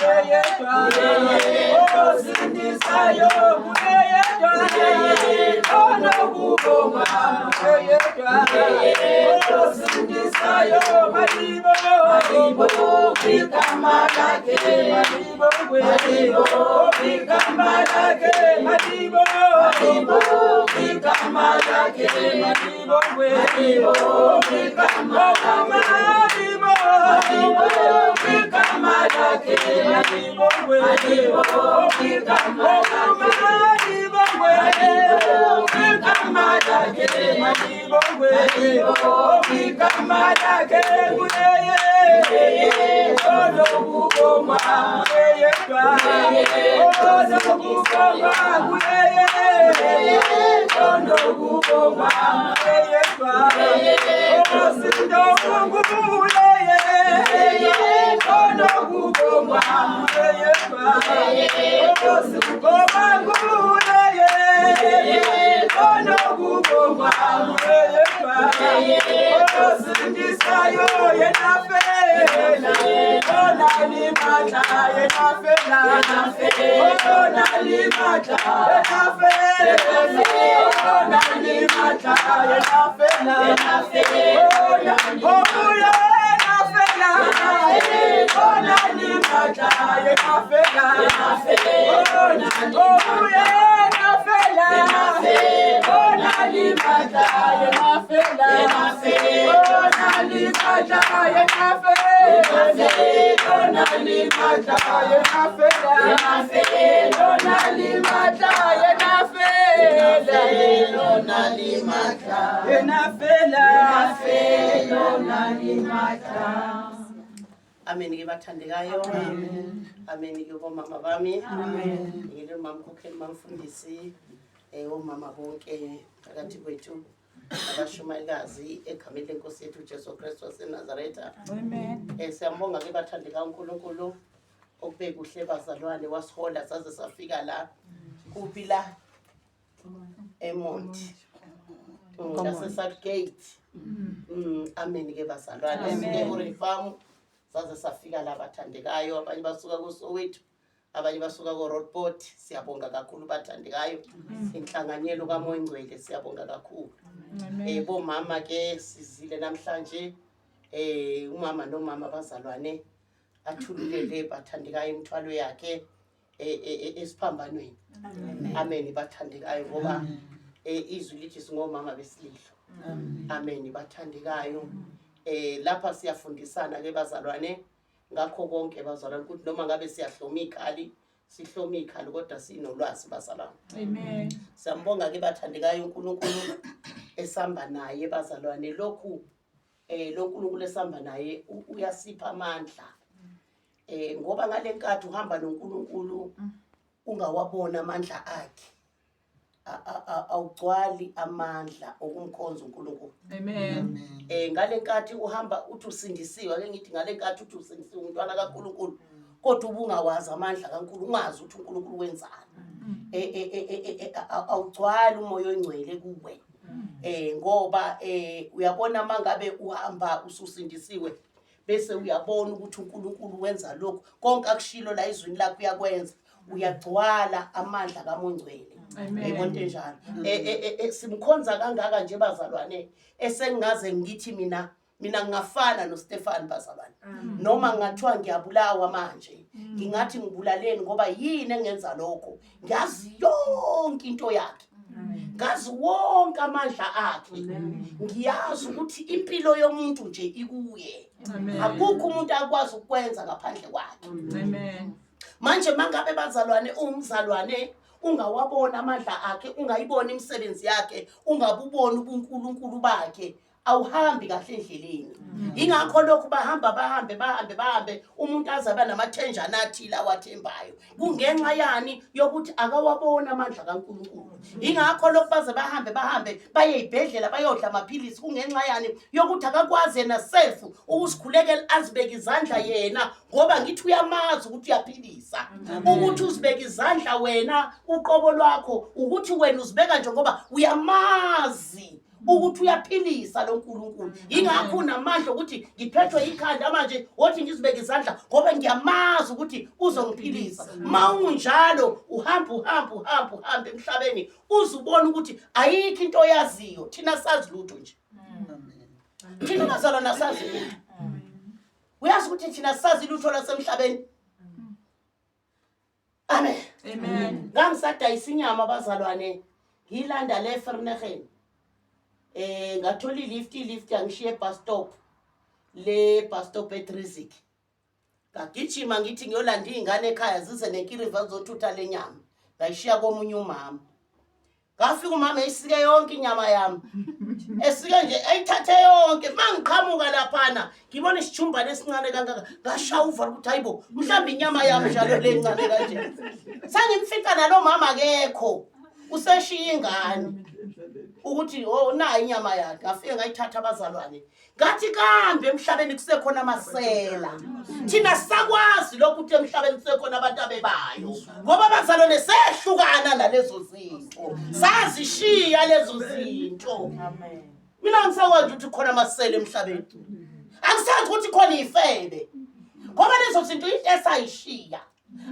Nguyeyedwa osindisayo, nguyeyedwa onokubongwa, nguyeyedwa osindisayo. Malibongwe igama lakhe, malibongwe igama lakhe, malibongwe igama lakhe, malibongwe igama lakhe, malibongwe igama lakhe, malibongwe igama lakhe, malibongwe igama lakhe, malibongwe igama lakhe. Nguyeye onokubongwa, nguyeyedwa onokubongwa, nguyeye onokubongwa, nguyeyedwa osindo nguyeye onokubongwa, nguyeyedwa osikubongwa, nguyeye onokubongwa, nguyeyedwa osindisayo. Yena fela onamandla, yena fela onamandla, yena fela onamandla, yena fela oyena fela onamandla, yena fela oyena fela onamandla, yena fela onamandla, yena fela onamandla, yena fela onamandla, yena fela yena fela onamandla. Amen ke bathandekayo. Amen ke bomama bami. Amen. Ngile mama Mkhokheli, mamfundisi, omama bonke phakathi kwethu, abashumayelikazi, egameni lenkosi yethu uJesu Kristu waseNazaretha. Amen. Siyambonga ke bathandekayo uNkulunkulu okube kuhle bazalwane, wasihola saze safika la. Kuphi la? eMonti. Ngase Southgate. Amen ke bazalwane. Sike Orange Farm saze safika la bathandekayo, abanye basuka kuSoweto, abanye basuka ko-Roodepoort. Siyabonga kakhulu bathandekayo, inhlanganyelo kaMoya Ngcwele, siyabonga kakhulu. Bomama ke sizile namhlanje, umama nomama bazalwane athululele bathandekayo imithwalo yakhe esiphambanweni. Amen bathandekayo, ngoba izwi lithi singomama besililo. Amen bathandekayo. Lapha siyafundisana ke bazalwane ngakho konke bazalwane, ukuthi noma ngabe siyahloma ikhali, sihloma ikhali kodwa sinolwazi bazalwane. Amen. Siyambonga ke bathandekayo uNkulunkulu esamba naye bazalwane. Lokhu lo nkulunkulu esamba naye uyasipha amandla, ngoba ngalenkathi uhamba noNkulunkulu ungawabona amandla akhe, awugcwali amandla okumkhonza uNkulunkulu. Amen. Ngalenkathi uhamba uthi usindisiwe, ake ngithi ngalenkathi uthi usindisiwe umntwana kaNkulunkulu, kodwa ubungawazi amandla kaNkulunkulu, ungazi ukuthi uNkulunkulu wenzani, awugcwali umoya oyingcwele kuwe, ngoba uyabona mangabe uhamba ususindisiwe bese uyabona ukuthi uNkulunkulu wenza lokhu konke akushilo la ezwini lakhe uyakwenza, uyagcwala amandla kaMongcwele. Amen. Yayibona into enjalo. Simkhonza kangaka nje bazalwane, esengingaze ngithi mina ngingafana noStefan bazalwane, noma ngathiwa ngiyabulawa manje ngingathi ngibulaleni, ngoba yini engenza lokho? Ngiyazi yonke into yakhe, ngazi wonke amandla akhe, ngiyazi ukuthi impilo yomuntu nje ikuye. Amen. Akukho umuntu akwazi ukwenza ngaphandle kwakhe. Amen. Manje mangabe bazalwane umzalwane ungawabona amandla akhe, ungayibona imisebenzi yakhe, ungabuboni ubunkulunkulu bakhe, awuhambi kahle endleleni. Ingakho lokhu bahamba bahambe bahambe bahambe, umuntu aze abe namathenjana athile awathembayo, kungenxa yani yokuthi akawabona amandla kaNkulunkulu. Ingakho lokhu baze bahambe bahambe baye ey'bhedlela bayodla amaphilisi, kungenxa yani yokuthi akakwazi yena self ukuzikhulekela, azibeke izandla yena, ngoba ngithi uyamazi ukuthi uyaphilisa. Ukuthi uzibeke izandla wena uqobo lwakho, ukuthi wena uzibeka nje ngoba uyamazi. Ukuthi uyaphilisa lo Nkulunkulu. Yingakho unamandla ukuthi ngiphethwe ikhanda manje wothi ngizibeke izandla ngoba ngiyamazi ukuthi uzongiphilisa. Mawunjalo uhamba uhamba uhamba uhamba emhlabeni uzubona ukuthi ayikho into oyaziyo. Thina sazi lutho nje. Thina bazalwana sazi lutho. Uyazi ukuthi thina sazi lutho lasemhlabeni. Amen. Amen. Ngangisadayisa inyama bazalwane ngiyilanda le Vereeniging. Eh ngathola ilift ilift yangishiya ebus stop. Le bus stop eDrieziek. Ngagijima ngithi ngiyolanda izingane ekhaya zize nenkiriva zizothutha lenyama. Ngayishiya komunye umama. Ngafika umama eyisike yonke inyama yami. Esike nje ayithathe yonke. Mangiqhamuka laphana ngibona isijumbane esincane kangaka. Ngashaya uvalo ukuthi hayibo mhlawumbe inyama yami njalo le ncane kanje. Sengimfica nalo mama akekho. Useshiya ingane ukuthi oh nayi inyama yakhe. Ngafike ngayithatha abazalwane. Ngathi kambe emhlabeni kusekhona amasela. Thina sakwazi lokhu ukuthi emhlabeni kusekhona abantu abebayo. Ngoba abazalwane sehlukana nalezo zinto. Sazishiya lezo zinto. Amen. Mina ngisakwazi ukuthi khona amasela emhlabeni. Angisazi ukuthi khona ifebe. Ngoba lezo zinto into esayishiya.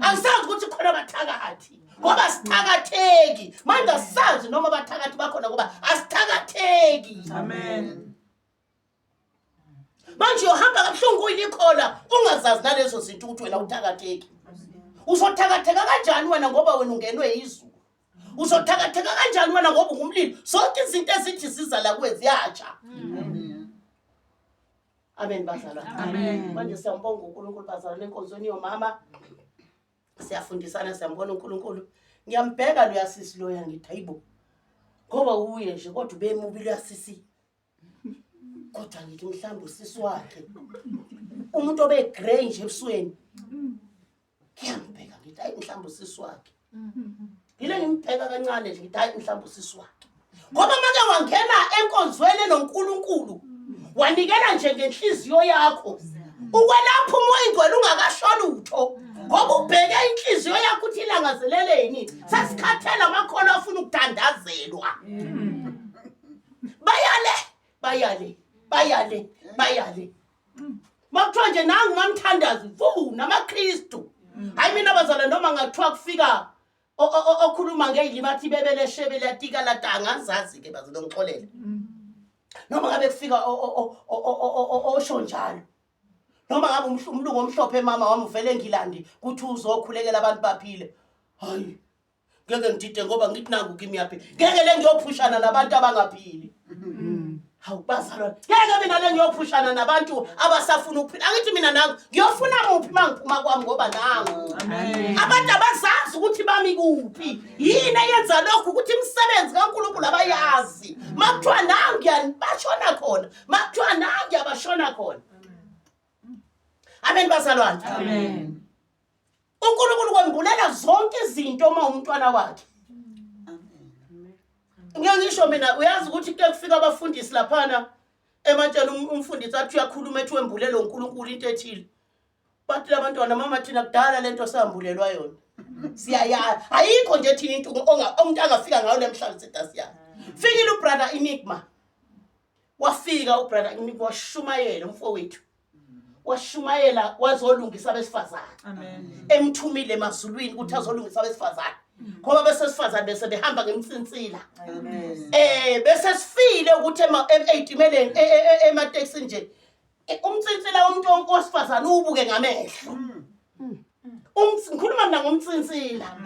Angisazi ukuthi khona abathakathi. Ngoba sithakatheki. Manje asazi noma abathakathi bakhona ngoba asithakatheki. Amen. Manje uyohamba kabuhlungu uyilikhola ungazazi nalezo zinto ukuthi wena uthakatheki. Uzothakatheka kanjani wena ngoba wena ungenwe yizulu? Uzothakatheka kanjani wena ngoba ungumlilo? Zonke izinto ezithi ziza la kuwe ziyatsha. Amen bazalwane. Amen. Manje siyambonga uNkulunkulu bazalwane enkonzweni yomama. Siyafundisana siyambona uNkulunkulu. Ngiyambheka lo yasisi loya ngithi hayibo. Ngoba uye nje kodwa ubemubi lo yasisi. Kodwa ngithi mhlawumbe usisi wakhe. Umuntu obe grey nje ebusweni. Ngiyambheka ngithi hayi mhlawumbe usisi wakhe. Ngile ngimbheka kancane nje ngithi hayi mhlawumbe usisi wakhe. Ngoba make wangena enkonzweni noNkulunkulu wanikela nje ngenhliziyo yakho. Ukwelapha umoya ingcwele ungakasho lutho. Ngoba ubheke inhliziyo yakho ukuthi ilangazeleleni. Sesikhathele amakholwa afuna ukuthandazelwa. Bayale, bayale, bayale, bayale. Makuthiwa nje nangu mamthandazi vu namaKristu. Hayi mina bazalwane noma ngathiwa kufika okhuluma ngeyilimi athi bebele shebe latika latanga angizazi ke bazalwane ngixolele. Noma ngabe kufika osho njalo. Noma ngabe umlungu omhlophe mama wami uvele eNgilandi kuthi uzokhulekela abantu baphile. Hayi ngeke ngidide ngoba ngithi nangu kimi yaphila. Ngeke le ngiyophushana nabantu abangaphili. Hawu bazalwane, ngeke mina le ngiyophushana nabantu abasafuna ukuphila. Angithi mina nangu ngiyofuna muphi mangiphuma kwami ngoba nangu. Amen. Abantu abazazi ukuthi bami kuphi. Yini eyenza lokhu ukuthi imisebenzi kaNkulunkulu abayazi. Makuthiwa nangu bashona khona. Makuthiwa nangu abashona khona. Amen bazalwane. Amen. uNkulunkulu kwembulela zonke izinto uma umntwana wakhe. Ngeke ngisho mina uyazi ukuthi kuke kufika abafundisi laphana ematshela umfundisi athi uyakhuluma ethi wembulele uNkulunkulu into ethile. Bathi labantwana mama thina kudala lento sambulelwa yona. Siyayazi. Ayikho nje thina into umuntu angafika ngayo lemhlaba sithi asiyazi. Fikile ubrother Enigma. Wafika ubrother Enigma washumayela umfowethu. Washumayela wazolungisa abesifazane. Amen. Emthumile emazulwini ukuthi azolungisa abesifazane. Ngoba besesifazane bese behamba ngemsintsila. Amen. Bese sifile ukuthi ey'timeleni ematekisini nje. Umnsintsila womuntu owesifazane uwubuke ngamehlo. Ngikhuluma mina ngomnsintsila.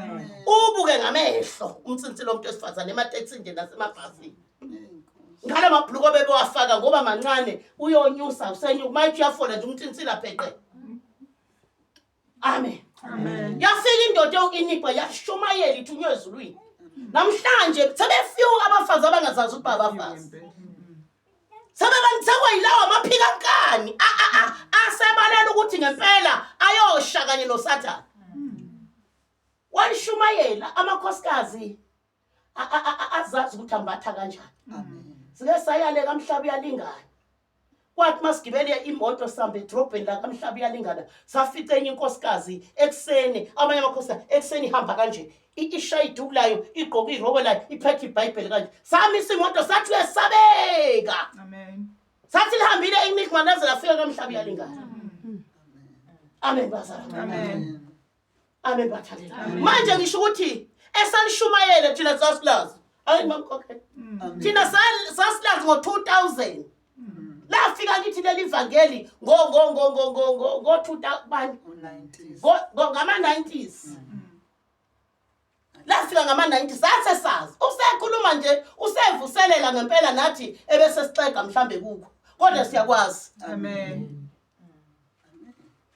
Uwubuke ngamehlo umnsintsila womuntu wesifazane ematekisini nje nasemabhasini. Ngala mabhuluko bebewafaka ngoba mancane uyonyusa usenyuka mayithi uyafola nje umnsintsila pheqe. Amen. Amen. Yafika indoda ewuInigma yashumayela ithunywe ezulwini. Namhlanje sebefika abafazi abangazazi ukuthi babafazi. Sebebanithekwa yilawa amaphikankani asebalela ukuthi ngempela ayosha kanye noSathane. Walishumayela amakhosikazi azazi ukuthi ambatha kanjani. Sike sayale kamhlaba uyalingana. Kwathi masigibele imoto sihamba edrobheni la kamhlaba uyalingana safica enye inkosikazi ekuseni amanye amakhosikazi ekuseni ihamba kanje ishaya iduku layo igqoke iroko layo iphethe ibhayibheli kanje samisa imoto sathi uyesabeka Amen. sathi lihambile enigma laze lafika kamhlaba uyalingana amen bazalwane Amen. amen bathandela manje ngisho ukuthi esalishumayele thina sasilazi hayi mamkhokhe thina sasilazi ngo-2000 lafika kithi leli vangeli ngo ngo ngo ngo ngo ngo ngo 2000 bani ngama-90s lafika ngama-90s sase sazi usekhuluma nje usevuselela ngempela nathi ebese sixega mhlambe kukho kodwa siyakwazi Amen.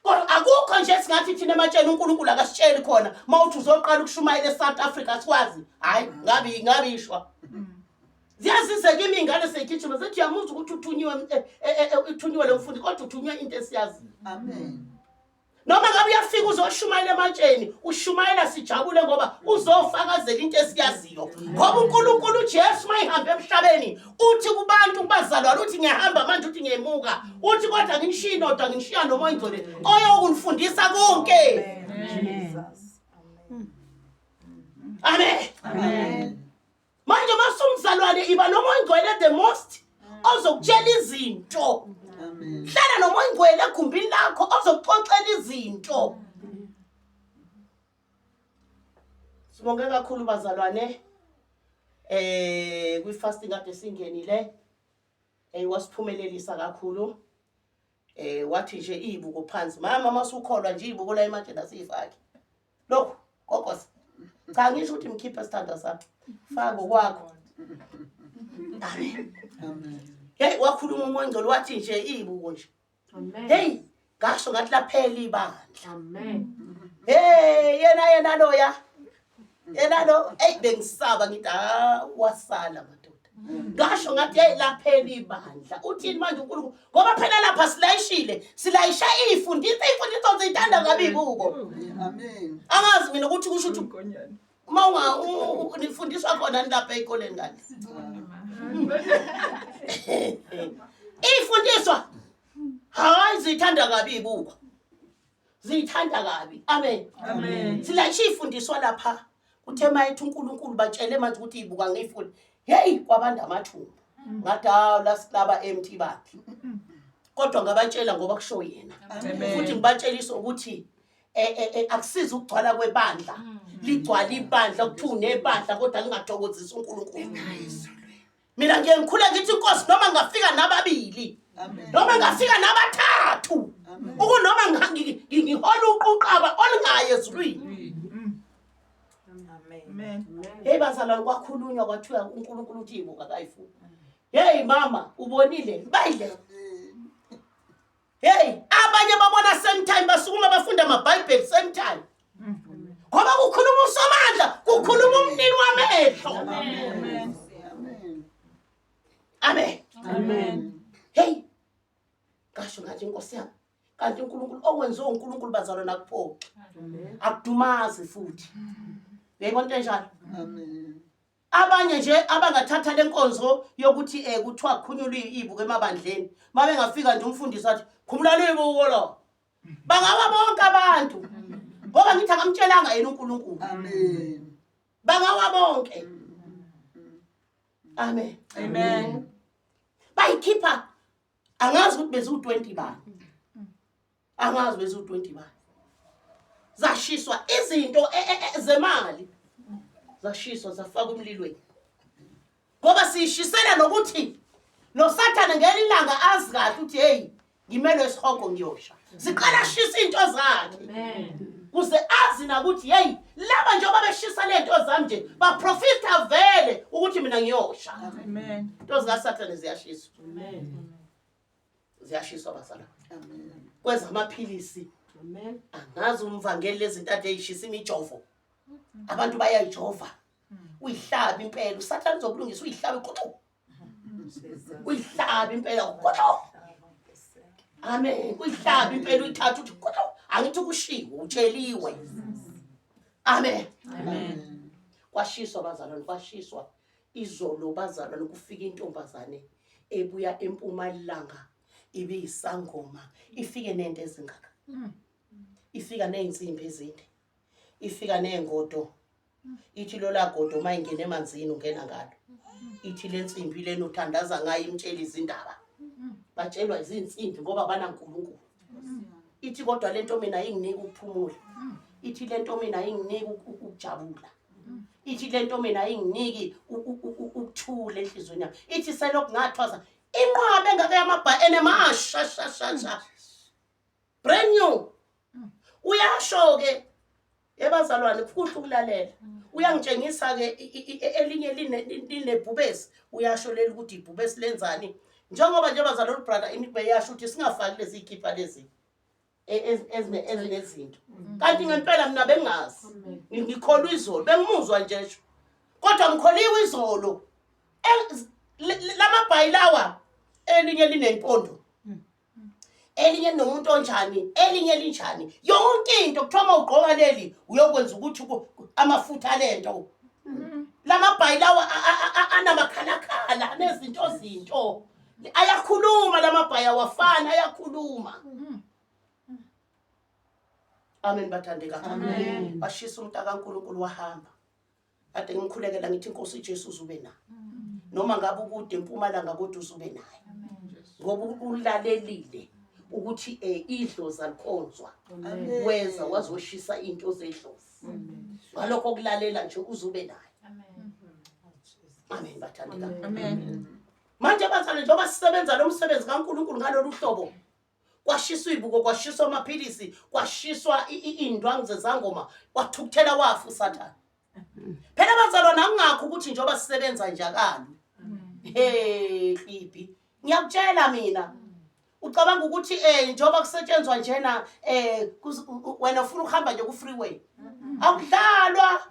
Kodwa akukho nje singathi thina ematsheni uNkulunkulu akasitsheli khona mawuthi uzoqala ukushumayela eSouth Africa sikwazi hayi ngabe ngabe ishwa ziyazize kimi ingane seyigijima zithi uyamuzwa ukuthi uthunyiwe eh, eh, eh, uthunyiwe lo mfundi kodwa uthunywe into esiyaziyo Amen. noma ngabe uyafika uzoshumayela ematsheni ushumayela sijabule ngoba uzofakazela into esiyaziyo ngoba uNkulunkulu uJesu mayihambe emhlabeni uthi kubantu kubazalwane uthi ngiyahamba manje uthi ngiyemuka uthi kodwa nginishiya indoda nginishiya nomoya ingcwele oyokunifundisa konke amen Amen. manje masumzalwane iba nomoya ingcwele the most ozokutshela izinto Amen. hlala nomoya ingcwele egumbini lakho ozokuxoxela izinto sibonge kakhulu bazalwane eh kwi-fasting kade singenile eh wasiphumelelisa kakhulu eh wathi nje izibuko phansi mama masukholwa nje izibuko la ematsheni asiyifake lokhu gogosa cha ngisho ukuthi mkhiphe sithanda sami faka ngokwakho amen Amen. hey wakhuluma umoya ongcwele wathi nje izibuko nje Amen. hey ngasho ngathi laphela ibandla Amen. hey yena yena loya yena lo hey bengisaba ngithi ah wasala madoda ngasho ngathi hey laphela ibandla uthini manje uNkulunkulu ngoba phela lapha silayishile silayisha ifundiso ifundiso zithanda ngabe ibuko Amen. angazi mina ukuthi kusho ukuthi Inkonyane. uma unga nifundiswa khona nilapha ezikoleni kanti ifundiswa hayi zithanda kabi ibuko zithanda kabi amen Amen. silayisha ifundiswa lapha kuthe mayethi uNkulunkulu batshele manje ukuthi ibuka ngiyifuni hey kwabanda amathumbu ngathi hawu lasilaba empty bakhe kodwa ngabatshela ngoba kusho yena Amen. futhi ngibatshelisa ukuthi akusizi ukugcwala kwebandla ligcwala ibandla kuthiwa unebandla kodwa lingathokozisi uNkulunkulu mina ngiye ngikhule ngithi inkosi noma ngingafika nababili Amen. noma ngingafika nabathathu ukunoma ngihola uquqaba olungayi ezulwini Amen. hey bazalwane kwakhulunywa kwathiwa uNkulunkulu uthi ibuka kayifuni hey mama ubonile bayile hey abanye babona same time basukuma bafunda amabhayibheli same time ngoba kukhuluma usomandla kukhuluma umnini wamehlo Amen. Amen. amen Amen. hey ngasho ngathi inkosi yami kanti uNkulunkulu okwenziwe uNkulunkulu bazalwane akuphoxi akudumazi futhi uyayibona into enjalo Amen. abanye nje abangathatha lenkonzo yokuthi eh kuthiwa kukhunyulwe ibuko emabandleni mabengafika nje umfundisi athi khumulani ibuko lo bangawa bonke abantu ngoba ngithi akamtshelanga yena uNkulunkulu Amen. bangawa bonke amen Amen. bayikhipha angazi ukuthi beziwu-20 bani angazi beziwu-20 bani zashiswa izinto zemali zashiswa zafakwa emlilweni ngoba siyishisela nokuthi nosathane ngeli ilanga azi kahle ukuthi heyi ngimelwe isihogo ngiyosha siqala shisa iy'nto zakhe Amen. kuze azi nakuthi heyi laba njengoba beshisa le nto zami nje baprofitha vele ukuthi mina ngiyosha Amen. into zikasathane ziyashiswa Amen. ziyashiswa bazalwane Amen. kwezamaphilisi Amen. angazi umvangeli lezinto ade eyishisa imijovo abantu bayayijova uyihlabe impela usathane uzokulungisa uyihlabe kuxu uyihlabe impela kuxu amen uyihlabe impela uyithatha uthi kuxu angithi kushiwo utsheliwe amen Amen. kwashiswa bazalwane kwashiswa izolo bazalwane kufika intombazane ebuya empumalanga Ibiyisangoma ifike nento ezingaka. Ifika nezinsimbi ezinde. Ifika nezingodo. Ithi lola godo uma ingena emanzini ungena ngalo. Ithi lensimbi lena uthandaza ngayo imtshela izindaba. Batshelwa izinsimbi ngoba banaNkulunkulu. Ithi kodwa lento mina inginika ukuphumula. Ithi lento mina inginika ukujabula. Ithi lento mina inginiki ukuthula enhliziyweni yami. Ithi selokhu ngathwasa inqwabe engaka yamabha enemasha sha sha sha. Brand new. Uyasho ke ebazalwane kuhle ukulalela. Uyangitshengisa ke elinye linebhubesi uyasho leli ukuthi ibhubesi lenzani. Njengoba nje bazalwane brother inigbe yasho ukuthi singafaki lezi ikhipha lezi ezinezinto. Kanti ngempela mina bengazi. Ngikholwa izolo bengimuzwa nje sho. Kodwa ngikholiwe izolo. Lamabhayi lawa elinye linempondo. Elinye nomuntu onjani, elinye linjani. Yonke into kuthiwa uma ugqoka leli uyokwenza ukuthi amafutha lento. Lamabhayi lawa anamakhalakhala anezinto zinto. Ayakhuluma lamabhayi awafani ayakhuluma. Amen bathandeka. Amen. Bashisa umntaka kaNkulunkulu wahamba. Kade ngikhulekela ngithi inkosi uJesu uzube naye. Noma ngabe ukude empumalanga kodwa uzube naye. Ngoba ulalelile ukuthi idlozi alikhonzwa. Weza wazoshisa into zedlozi. Ngalokho kulalela nje uzube naye. Amen bathandeka. Amen. Manje bazalwane njengoba sisebenza lo msebenzi kaNkulunkulu ngalolu hlobo kwashiswa ibuko kwashiswa amaphilisi kwashiswa iy'ndwangu zezangoma wathukuthela wafa uSathane. Phela bazalwane akungakho ukuthi njengoba sisebenza nje akalwi. He Hlibi ngiyakutshela mina ucabanga ukuthi njengoba kusetshenzwa njena wena ufuna ukuhamba nje ku freeway akudlalwa.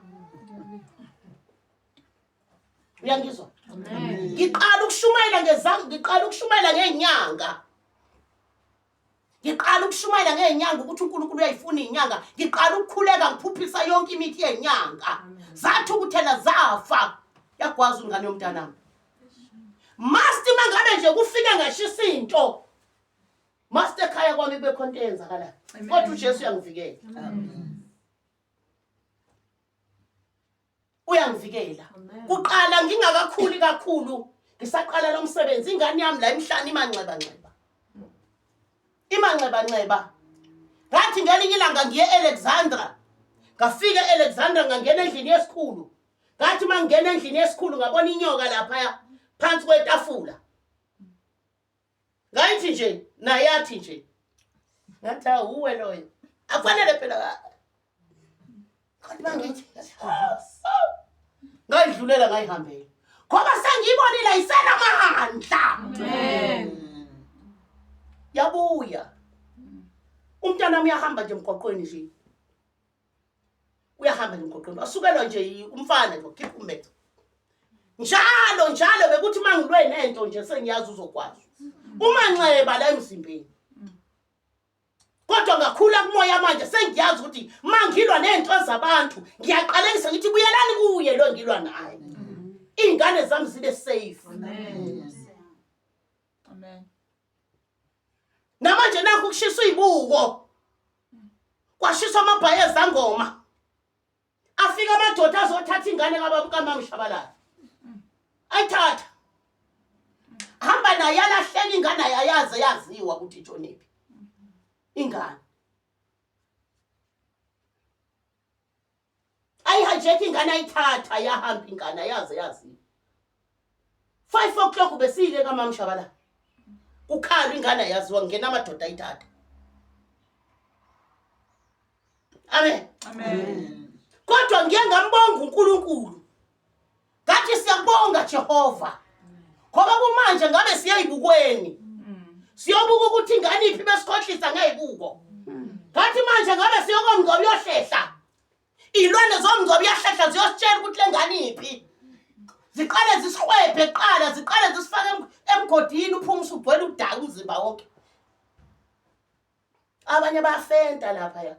Uyangizwa? Ngiqala ukushumayela ngezangu, ngiqala ukushumayela ngenyanga. Ngiqala ukushumayela ngenyanga ukuthi uNkulunkulu uyayifuna inyanga. Ngiqala ukukhuleka ngiphuphisa yonke imithi yenyanga. Zathukuthela zafa. Yagwaza ingane yomntanami. Must mangabe nje kufike ngashisa into. Must ekhaya kwami kube khona into eyenzakalayo. Kodwa uJesu uyangivikela. Amen. Uyangivikela. Kuqala ngingakakhuli kakhulu ngisaqala lo msebenzi ingane yami la emhlane imanxeba nxeba. Imanxeba nxeba. Ngathi ngelinye ilanga ngiye eAlexandra. Ngafika eAlexandra ngangena endlini yesikhulu. Ngathi mangena endlini yesikhulu ngabona inyoka lapha phansi kwetafula. Ngayithi nje naye yathi nje. Ngathi awuwe loyo. Akufanele phela. Kanti bangithi ngayidlulela ngayihambela. Ngoba sengiyibonile ayisenamandla. Amen. Yabuya. Umntana wami uyahamba nje emgwaqweni nje. Uyahamba nje emgwaqweni. Wasukelwa nje umfana nje wakhipha umbethe. Njalo njalo bekuthi mangilwe nento nje sengiyazi uzokwazi. Uma nxeba la emzimbeni. Kodwa ngakhula kumoya manje sengiyazi ukuthi mangilwa nento zabantu ngiyaqalekisa ngithi buyelani kuye lo ngilwa naye. Ingane zami zibe safe. Amen. Amen. Namanje nakho kushisa izibuko. Kwashiswa amabhayi ezangoma. Afika amadoda azothatha ingane kababa kaMama Shabalala. Ayithatha. Hamba naye yalahleka ingane ayaze yaziwa ukuthi itshonephi. Ingane. Ayihijack ingane ayithatha yahamba ingane ayaze yaziwa. 5 o'clock besile kaMama Shabalala. Kukhala ingane ayaziwa ngena amadoda ayithatha. Amen. Amen. Kodwa ngiye ngambonga uNkulunkulu. Ngathi siyakubonga Jehova. Ngoba kumanje ngabe siyayibukweni. Siyobuka ukuthi ingane iphi besikhohlisa ngezibuko. Ngathi manje ngabe siyokomngcwabo uyohlehla. Ilwane zomngcwabo uyahlehla ziyositshela ukuthi lengane iphi. Ziqale zisihwebhe kuqala, ziqale zisifake emgodini uphume usugcwele udaka umzimba wonke. Abanye bayafenta lapha ya.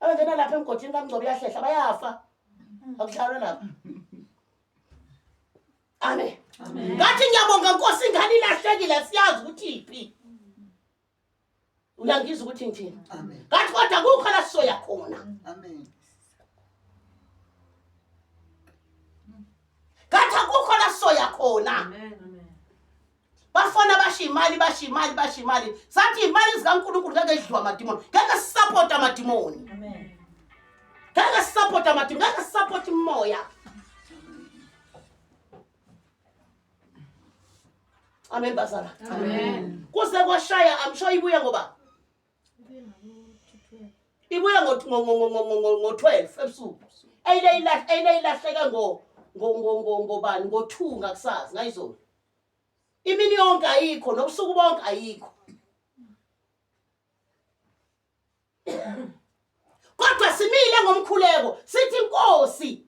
Abangena lapha emgodini kaMngcwabo uyahlehla bayafa. Akudlalwa lapha. Amen. Ngathi ngiyabonga Nkosi ingane ilahlekile siyazi ukuthi iphi. Uyangizwa ukuthi ngithini? Amen. Ngathi kodwa kukho la sizoya khona. Amen. Ngathi akukho la sizoya khona. Amen. Amen. Bafona basho imali, basho imali, basho imali. Sathi imali zikaNkulunkulu ngeke idliwa amadimoni. Ngeke sisupport amadimoni. Amen. Ngeke sisupport amadimoni, ngeke sisupport imoya. Amen bazala. Amen. Kuze kwashaya I'm sure ibuya ngoba ibuya ngo ngo ngo ngo ngo ngo 12 ebusuku. Eyile ilahle eyile ilahleka ngo ngo ngo ngo ngobani ngo 2 ngakusasa ngayizolo. Imini yonke ayikho nobusuku bonke ayikho. Kodwa simile ngomkhuleko sithi inkosi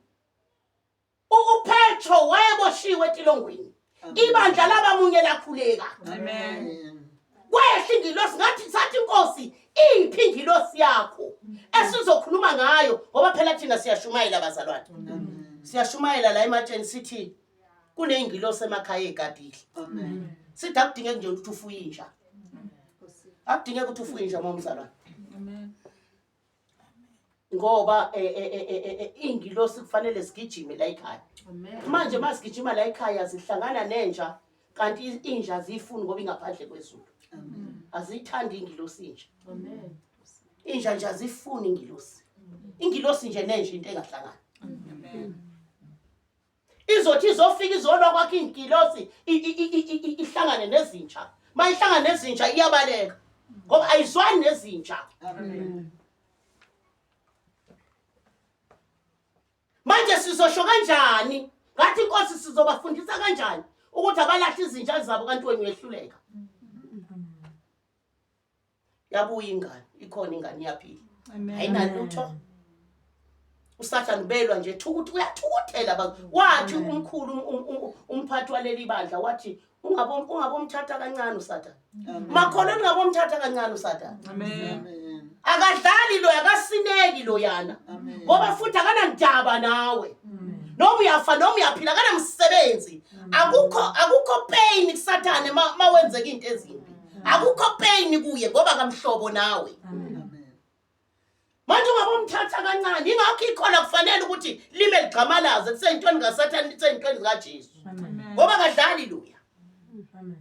uPetro wayeboshiwe etilongweni. Ibandla labamunye lakhuleka. Amen. Kwehla ingilosi ngathi sathi inkosi iphi ingilosi yakho esizokhuluma ngayo ngoba phela thina siyashumayela bazalwane. Amen. Siyashumayela la ematsheni sithi kuneyingilosi emakhaya egadile. Amen. Sithi akudingeki nje ukuthi ufuye inja. Akudingeki ukuthi ufuye inja momzalwane. Amen. Ngoba ingilosi kufanele sigijime la ekhaya. Amen. Manje masigijima la ekhaya zihlangana nenja kanti inja aziyifuni ngoba ingaphandle kwezulu. Amen. Aziyithandi ingilosi inja. Amen. Inja nje azifuni ingilosi. Ingilosi nje nenja into engahlangani. Amen. Izothi izofika izolwa kwakhe ingilosi ihlangane nezinja. Mayihlangane nezinja iyabaleka. Ngoba ayizwani nezinja. Amen. Manje sizosho kanjani? Ngathi inkosi sizobafundisa kanjani ukuthi abalahle izinja zabo kanti wena uyehluleka. Yabuya ingane, ikhona ingane iyaphila. Amen. Ayinalutho. uSathane ubelwa nje thukuthi uyathukuthela ba wathi umkhulu umphathi waleli bandla wathi ungabomthatha kancane uSathane. Makholwa ungabomthatha kancane uSathane. Amen. Amen. Akadlali lo akasineki loyana. Amen. Ngoba futhi akanandaba nawe. Noma uyafa noma uyaphila akanamsebenzi. Akukho pain kuSathane mawenzeka into ezimbi. Akukho pain kuye ngoba kamhlobo nawe. Amen. Manje ungabomthatha kancane ingakho ikhona kufanele ukuthi lime ligxamalaze kuseyintweni kaSathane kuseyintweni zikaJesu. Amen. Ngoba kadlali loya. Amen.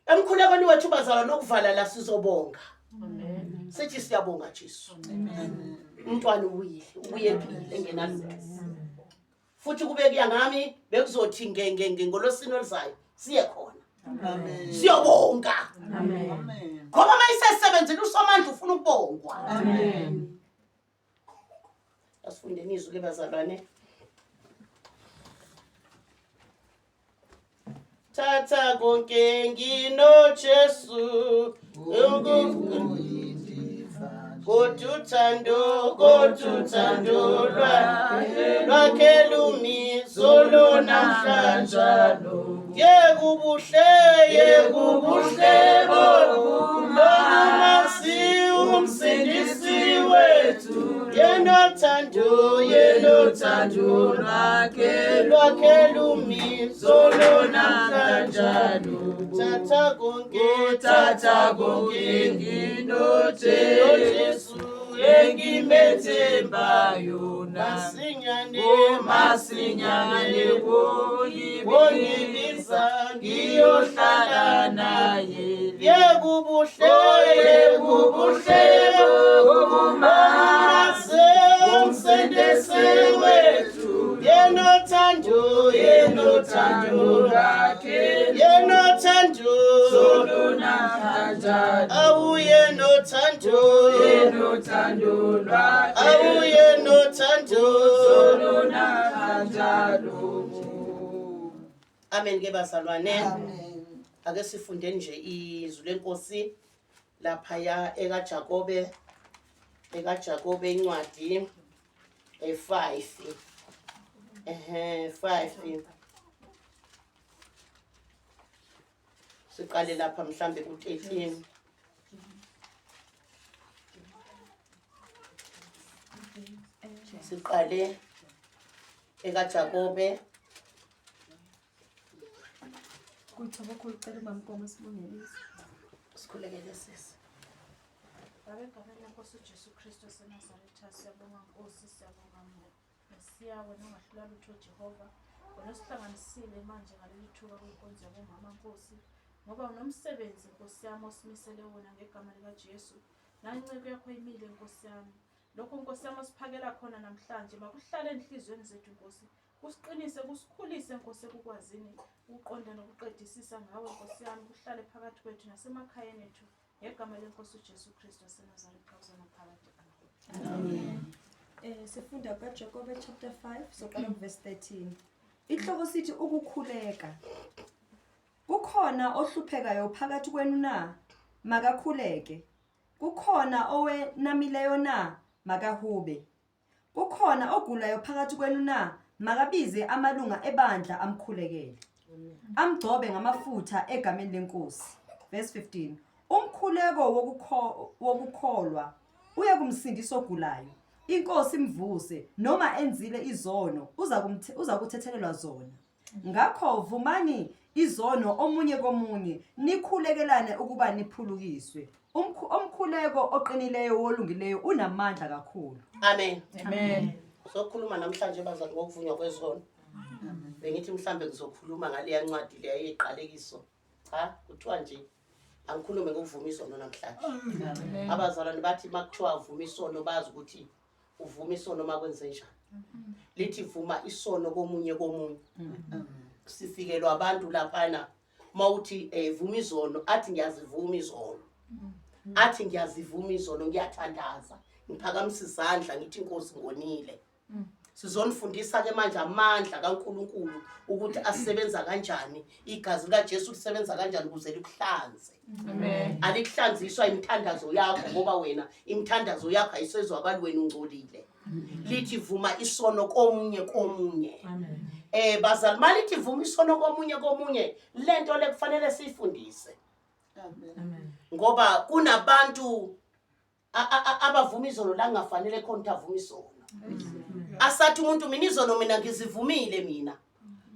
Emkhulekweni wethu bazalwa nokuvala la sizobonga. Amen. Sithi siyabonga Jesu. Amen. Umntwana ubuyile, ubuye ephile engenalutho. Futhi kube kuya ngami bekuzothi ngolosini oluzayo siye khona. Amen. Siyobonga. Amen. Amen. Ngoba mayisesebenzile uSomandla ufuna ukubongwa. Amen. Asifundeni izwi ke bazalwane. Thatha konke nginoJesu koduthando lwakhe lumizolo namhlanje yekubuhle bokumasi umsindisi wethu yenothando lwakhe lumizolo namhlanje thatha konke nginoJesu engimethembayo masinyane masinyane wongibiza ngiyohlala naye yekubuhle yekubuhle bokumase umsindisi wethu yenothando lwakhe yenothando olunamhlanje awuyenothando yenothando lwakhe awuyenothando olunamhlanje. Amen ke bazalwane. Amen. Ake sifunde nje izwi lenkosi laphaya ekaJakobe incwadi e5 5 siqale lapha mhlambe ku13 siqale ekaJakobe. Sikhulekele sisi. Baba egameni lenkosi uJesu Kristu waseNazaretha siyabonga Nkosi siyabonga Mesiya wena ongahlula lutho Jehova wena osihlanganisile manje ngaleli thuba kwinkonzo yabomama Nkosi ngoba unomsebenzi Nkosi yami osimisele wona ngegama likaJesu nanceku yakho imile Nkosi yami lokho Nkosi yami osiphakela khona namhlanje makuhlale enhliziyweni zethu Nkosi kusiqinise kusikhulise Nkosi ekukwazini ukuqonda nokuqedisisa ngawe Nkosi yami kuhlale phakathi kwethu nasemakhayeni ethu ngegama lenkosi uJesu Kristu waseNazaretha uzonaphakade. Amen. Sifunda kaJakobe chapter 5 soqala kuverse 13. Ihloko sithi ukukhuleka. Kukhona ohluphekayo phakathi kwenu na? Makakhuleke. Kukhona owenamileyo na? Makahube. Kukhona ogulayo phakathi kwenu na? Makabize amalunga ebandla amkhulekele. Amgcobe ngamafutha egameni lenkosi. Verse 15. Umkhuleko wokukholwa uye kumsindisa ogulayo. Inkosi imvuse noma enzile izono uza kuthethelelwa zona. Ngakho vumani izono omunye komunye, nikhulekelane ukuba niphulukiswe. Umkhuleko oqinileyo wolungileyo unamandla kakhulu. Amen. Amen. Sokhuluma namhlanje bazali ngokuvunywa kwezono. Bengithi mhlambe ngizokhuluma ngaleya ncwadi leya yeqalekiso. Cha, kuthiwa nje angikhulume ngokuvuma izono namhlanje. Abazalwane bathi makuthiwa vuma isono bazi ukuthi uvuma isono makwenze njani. Lithi vuma isono komunye komunye. Sifikelwa abantu laphana mawuthi vuma izono athi ngiyazivuma izono. Athi ngiyazivuma izono ngiyathandaza. Ngiphakamisa izandla ngithi inkosi ngonile. Sizonifundisa ke manje amandla kaNkuluNkulu ukuthi asebenza kanjani, igazi likaJesu lisebenza kanjani ukuze likuhlanze. Amen. Alikuhlanziswa imithandazo yakho ngoba wena imithandazo yakho ayisezwakali wena ungcolile. Lithi vuma isono komunye komunye. Amen. Bazali malithi vuma isono komunye komunye lento le kufanele siyifundise. Amen. Ngoba kunabantu abavuma izono la kungafanele khona ukuthi avume isono. Asathi umuntu mina izono mina ngizivumile mina.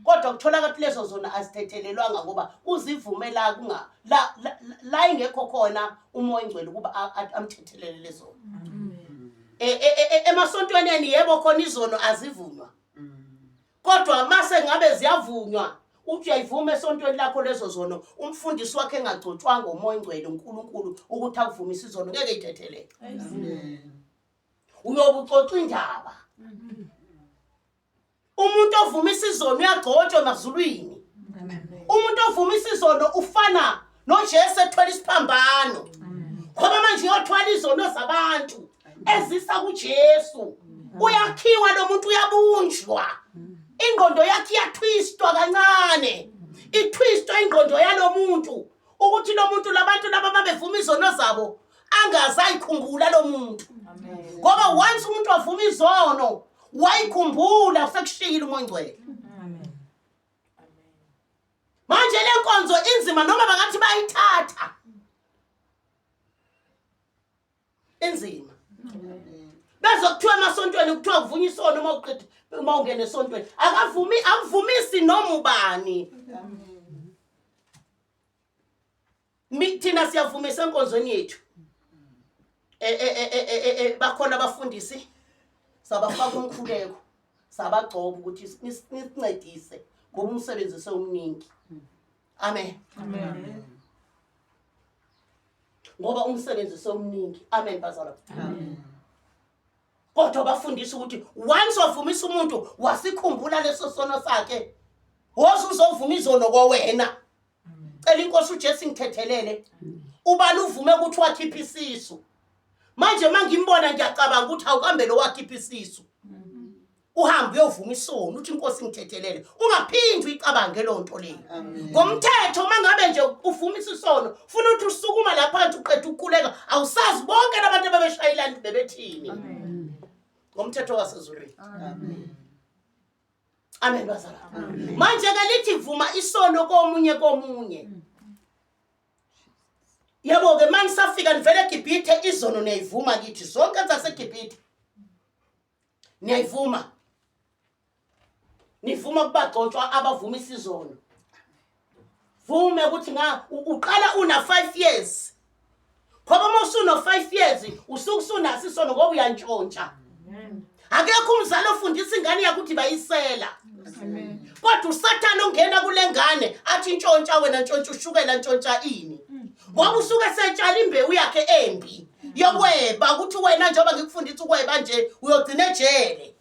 Kodwa kutholakala ukuthi lezo zono azithethelelwanga ngoba uzivume la kunga la la ingekho khona umoya ongcwele ukuba amthethelele lezo. Emasontweni yebo khona izono azivunywa. Kodwa mase ngabe ziyavunywa uthi uyayivuma esontweni lakho lezo zono umfundisi wakhe engagcotshwanga umoya ongcwele uNkulunkulu ukuthi akuvumise izono ngeke ithethelele. Amen. Uyobe uxoxa indaba. Umuntu ovumisa izono uyagcotshwa emazulwini. Umuntu ovumisa izono ufana noJesu ethwele isiphambano. Ngoba manje uyothwala izono zabantu ezisa kuJesu. Uyakhiwa lo muntu uyabunjwa. Ingqondo yakhe iyatwistwa kancane. Itwistwa ingqondo yalomuntu ukuthi lo muntu labantu laba babevuma izono zabo angaze ayikhumbula lo muntu. Ngoba once umuntu wavuma izono wayikhumbula usekushiyile umoya ongcwele. Manje le nkonzo inzima noma bangathi bayithatha. Inzima. Bezokuthiwa emasontweni kuthiwa kuvunywa isono uma uqeda uma ungena esontweni. Akavumi akuvumisi noma ubani. Thina siyavumisa enkonzweni yethu. Bakhona abafundisi sabafaka umkhuleko sabagcoba ukuthi nisincedise ngoba umsebenzi sewumningi. Amen. Amen. Ngoba umsebenzi sewumningi. Amen bazalwane. Amen. Kodwa bafundisa ukuthi once wavumisa umuntu wasikhumbula leso sono sakhe woze uzovuma izono kowena. Cela inkosi uJesu ingithethelele. Ubani uvume ukuthi wakhipha isisu. Manje mangimbona ngiyacabanga ukuthi awukambe lo wakhipha isisu. Uhambe uyovuma isono uthi inkosi ingithethelele. Ungaphindi uyicabange lo nto leyo. Ngomthetho mangabe nje uvuma isono funa ukuthi usukuma lapha nje uqeda ukukhuleka awusazi bonke labantu ababeshayelana bebethini. Ngomthetho wasezulwini. Amen. Amen bazalwane. Manje ke lithi vuma isono komunye komunye. Yebo ke manje safika nivele eGibhithe izono niyayivuma kithi zonke zaseGibhithe. Niyayivuma. Nivuma kubagcotshwa abavuma isizono. Vume ukuthi nga uqala una 5 years. Ngoba uma usuno-5 years usuke usunaso isono ngoba uyantshontsha. Akekho umzali ofundisa ingane yakhe ukuthi bayisela. Kodwa uSathane ongena kule ngane athi ntshontsha wena, ntshontsha ushukela, ntshontsha ini. Ngoba usuke setshala imbewu yakhe embi yokweba, ukuthi wena njengoba ngikufundisa ukweba nje uyogcina ejele.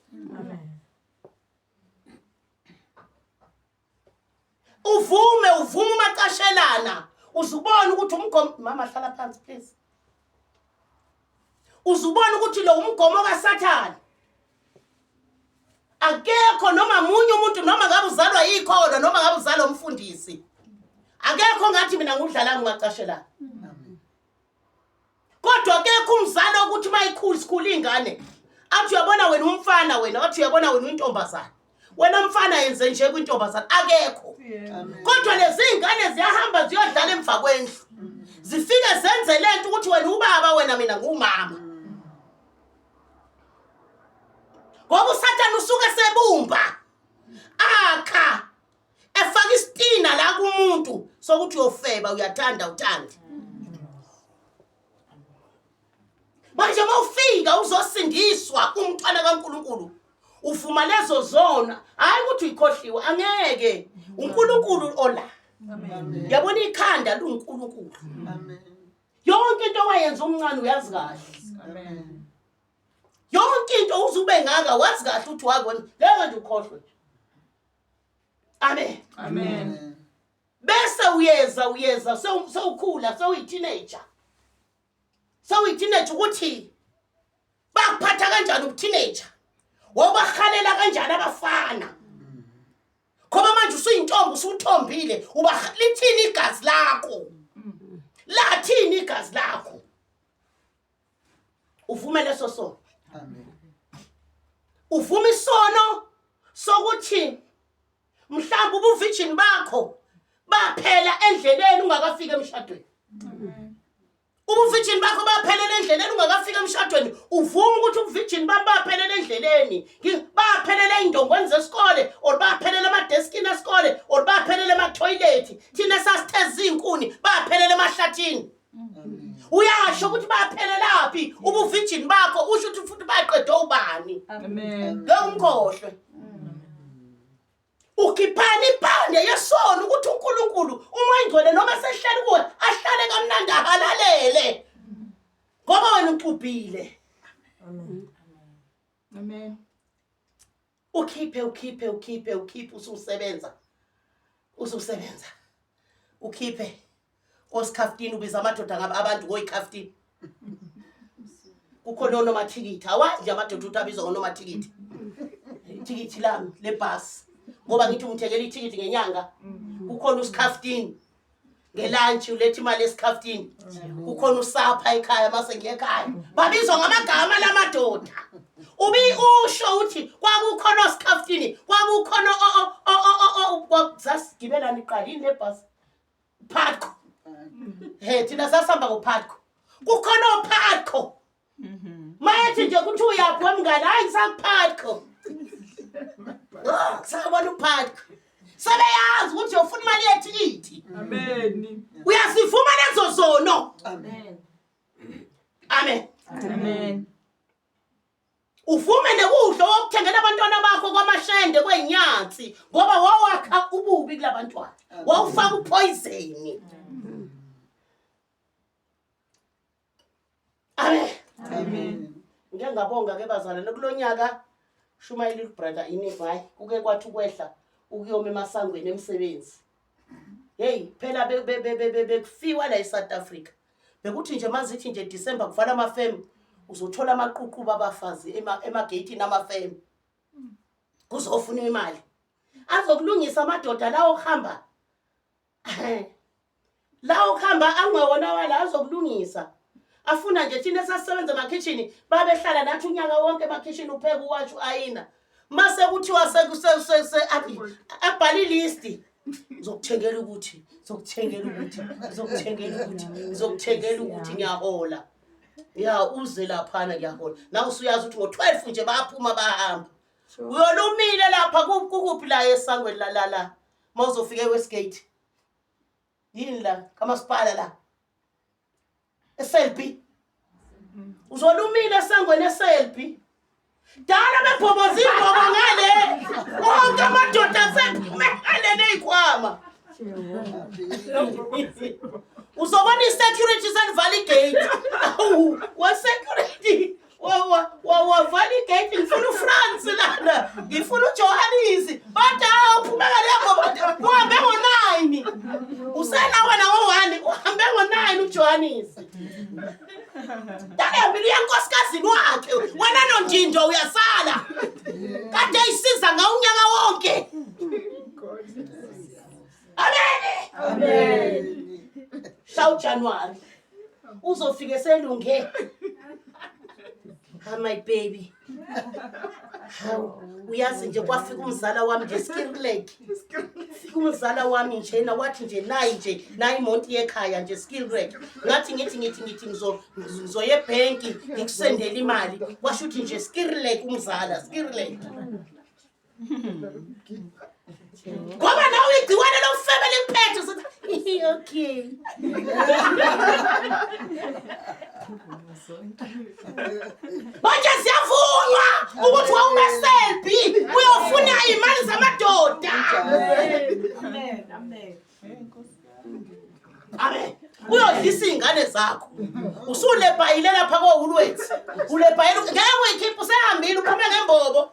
Uvume uvume umacashelana, uzubona ukuthi umgomo, mama hlala phansi please. Uzubona ukuthi lo umgomo kaSathane. Akekho noma munye umuntu, noma ngabe uzalwa yikhona, noma ngabe uzalwa umfundisi, akekho ngathi mina ngudlala ngingacashelana. Kodwa akekho umzali ukuthi mayikhulu sikhulu ingane athi uyabona wena umfana, wena wathi uyabona wena uyintombazana, wena mfana yenze nje kwintombazana, akekho. Kodwa lezi ingane ziyahamba ziyodlala emva kwendlu, zifike zenze lento ukuthi wena ubaba, wena mina ngumama, ngoba uSathane usuke sebumba akha efaka isitina la kumuntu sokuthi uyofeba, uyathanda uthande. Manje uma ufika uzosindiswa umntwana kaNkuluNkulu, uvuma lezo zona, hayi ukuthi uyikhohliwe, angeke. uNkulunkulu ola yabona ikhanda luNkulunkulu. Yonke into owayenza umncane uyazi kahle. Yonke into uzube ngaka wazi kahle ukuthi wakwenza, ngeke nje ukhohlwe nje. Amen. Amen. Bese uyeza uyeza sewukhula, sewuyi-teenager, sewuyi-teenager, ukuthi bakuphatha kanjani ubuteenager, wawubahalela kanjani abafana, ngoba manje usuyintombi, usuthombile, uba lithini igazi lakho, lathini igazi lakho, uvume leso sono. Uvume isono sokuthi mhlawumbe ubuvirgin bakho baphela endleleni ungakafika emshadweni, ubuvirgin bakho baphelela endleleni ungakafika emshadweni. Uvuma ukuthi ubuvirgin bami baphelela endleleni, baphelela ey'ndongweni zesikole, or baphelela emadeskini esikole, or baphelela emathoyilethi, thina sasitheza iy'nkuni, baphelela emahlathini. Uyasho ukuthi baphelelaphi ubuvirgin bakho, usho ukuthi futhi baqedwe ubani. Amen. Ngeke umkhohlwe. Ukhiphani impande yesono ukuthi uNkulunkulu uma ingcwele noma sehleli kuwe ahlale kamnandi ahalalele, ngoba wena uxubhile. Amen. Ukhiphe ukhiphe ukhiphe ukhiphe, ususebenza ususebenza, ukhiphe osikhafutini, ubiza amadoda ngaba abantu ngoyikhafutini, kukhona onomathikithi, awazi nje amadoda ukuthi abizwa ngonomathikithi, ithikithi lami lebhasi, ngoba ngithi ungithengela ithikithi ngenyanga. Kukhona usikhafutini ngelantshi, uletha imali esikhafutini. Kukhona usapha ekhaya, mase ngiye ekhaya babizwa ngamagama lamadoda. Ubi usho ukuthi kwakukhona osikhafutini, kwakukhona sasigibelani iqala yini lebhasi, Putco, he, thina sasihamba ngoPutco, kukhona oPutco, mayethi nje kuthi uyaphi wemngane, hayi ngisakuPutco, kusabona uPutco, sebeyazi ukuthi uyofuna imali yethikithi. Amen. Uyazivuma lezo zono. Amen. Amen. Amen. Uvume nekudla okuthengela abantwana bakho kwamashende kwenyatsi, ngoba wawakha ububi kulabantwana, wawufaka upoison. Amen. Amen. Ngike ngabonga ke bazalwane kulonyaka shumayela brother ini, hayi kuke kwathi ukwehla ukuyoma emasangweni emsebenzi. Hey phela bekufiwa la eSouth Africa, bekuthi nje mazithi nje December kuvala amafemu, uzothola amaququba abafazi emageyithini amafemu kuzofuna imali, azokulungisa amadoda lawo kuhamba lawo kuhamba angewona wala, azokulungisa afuna nje. Thina esasisebenza emakhishini, babehlala nathi unyaka wonke emakhishini, upheka, uwasha, u-ayina, mase kuthiwa abhala ilisti, ngizokuthengela ukuthi, ngizokuthengela ukuthi, ngizokuthengela ukuthi, ngizokuthengela ukuthi, ngiyahola ya, uze laphana, ngiyahola. Nawe usuyazi ukuthi ngo-12 nje bayaphuma bayahamba, uyolumile lapha kukuphi la esangweni la la la uma uzofika eWestgate, yini la kamasipala la. Eselbi. Uzolumile esangweni eselbi. Dala bebhoboza imbobo ngale. Wonke amadoda asephume ngale nezikhwama. Uzobona i-security selivala igate. Awu, wa-security wavala igate ngifuna uFrance lana ngifuna uJohannes bathi hawu phuma ngale ngoba uhambe ngo-9 usela wena ngo-1 uhambe ngo-9 uJohannes Dalehambile uya nkosikazini wakhe wena nondindo uyasala kade isiza ngawunyaka wonke Amen Amen Shawu January uzofike selunge ha my baby hawu uyazi nje kwafika umzala wami nje skirleg fika umzala wami njena wathi nje nayi nje nayi imonti yekhaya nje skirleg ngathi ngithi ngithi ngithi ngizoye ebhenki ngikusendele imali washo ukuthi nje skirleg umzala skirleg ngoba nawe igciwane lomfebe limphethe usuthi okay manje siyavunywa ukuthi wawuneselbi uyofuna iy'mali zamadoda Amen. Amen. Amen. Uyodlisa iy'ngane zakho. Usulebhayile lapha koWoolworths. Ulebhayile ngeke uyikhiphe usehambile uphume ngembobo.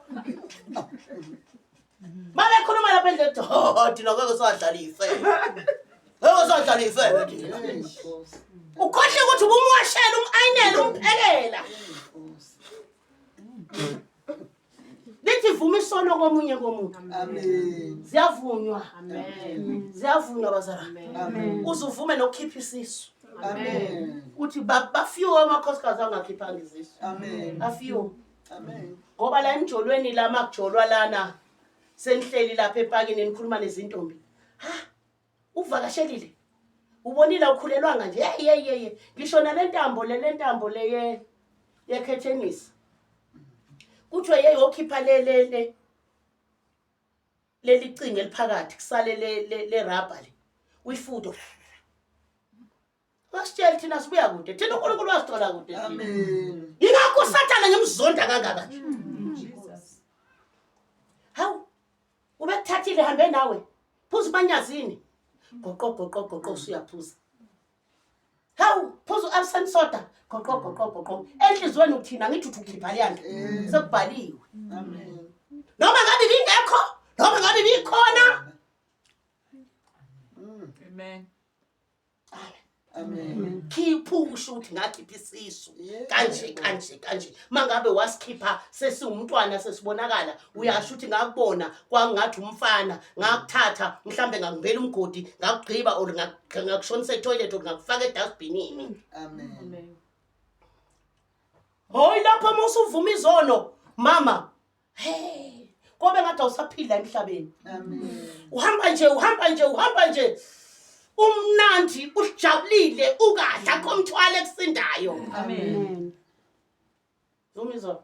Mabekhuluma lapha endleleni oh thina ngeke sadlala ifele. Ngeke sadlala ifele thina. Ukhohle ukuthi ubumwashela umayinela umphekela. Lithi vuma isono komunye komuntu. Amen. Ziyavunywa. Amen. Ziyavunywa bazalwane. Amen. Uze uvume nokukhipha isisu. Amen. Uthi bafiwe amakhosikazi angakhiphanga izisu. Amen. Afiwe. Amen. Ngoba la emjolweni la makujolwa lana senihleli lapha epakini nikhuluma nezintombi. Ha? Uvakashelile. Ubonile awukhulelwanga nje. Hey hey hey. Ngisho nalentambo le lentambo le ye yekhethenisi. Kuthiwe hey okhipha le le le leli cingo eliphakathi kusale le le, le rubber le. Uyifudo. Wasitshela thina sibuya kude. Thina uNkulunkulu wasithola kude. Amen. Yingakho uSathane ngimzonda kangaka nje. Jesus. Hawu. Ubekuthathile hambe nawe. Phuza umanyazini. Goqo goqo goqo usuyaphuza. Hawu, phuza u-absent soda. Goqo goqo goqo. Enhliziyweni uthina ngithi uthi ukhipha leyanto. Sekubhaliwe. Amen. Noma ngabe ibingekho, noma ngabe ibikhona. Amen. Amen. Khipha usho ukuthi ngakhipha isisu. Yeah. Kanje kanje kanje. Mangabe wasikhipha sesiwumntwana sesibonakala, uyasho ukuthi ngakubona kwangathi umfana, ngakuthatha mhlambe ngakumbela umgodi, ngakugqiba or ngakushonisa etoilet or ngakufaka edustbinini. Amen. Amen. Hoyi lapho uma usuvuma izono, mama. Hey, kobe ngathi awusaphila emhlabeni. Amen. Uhamba nje, uhamba nje, uhamba nje. Umnandi, ujabulile, ukahle, akho mthwalo ekusindayo. Amen. Vuma izolo.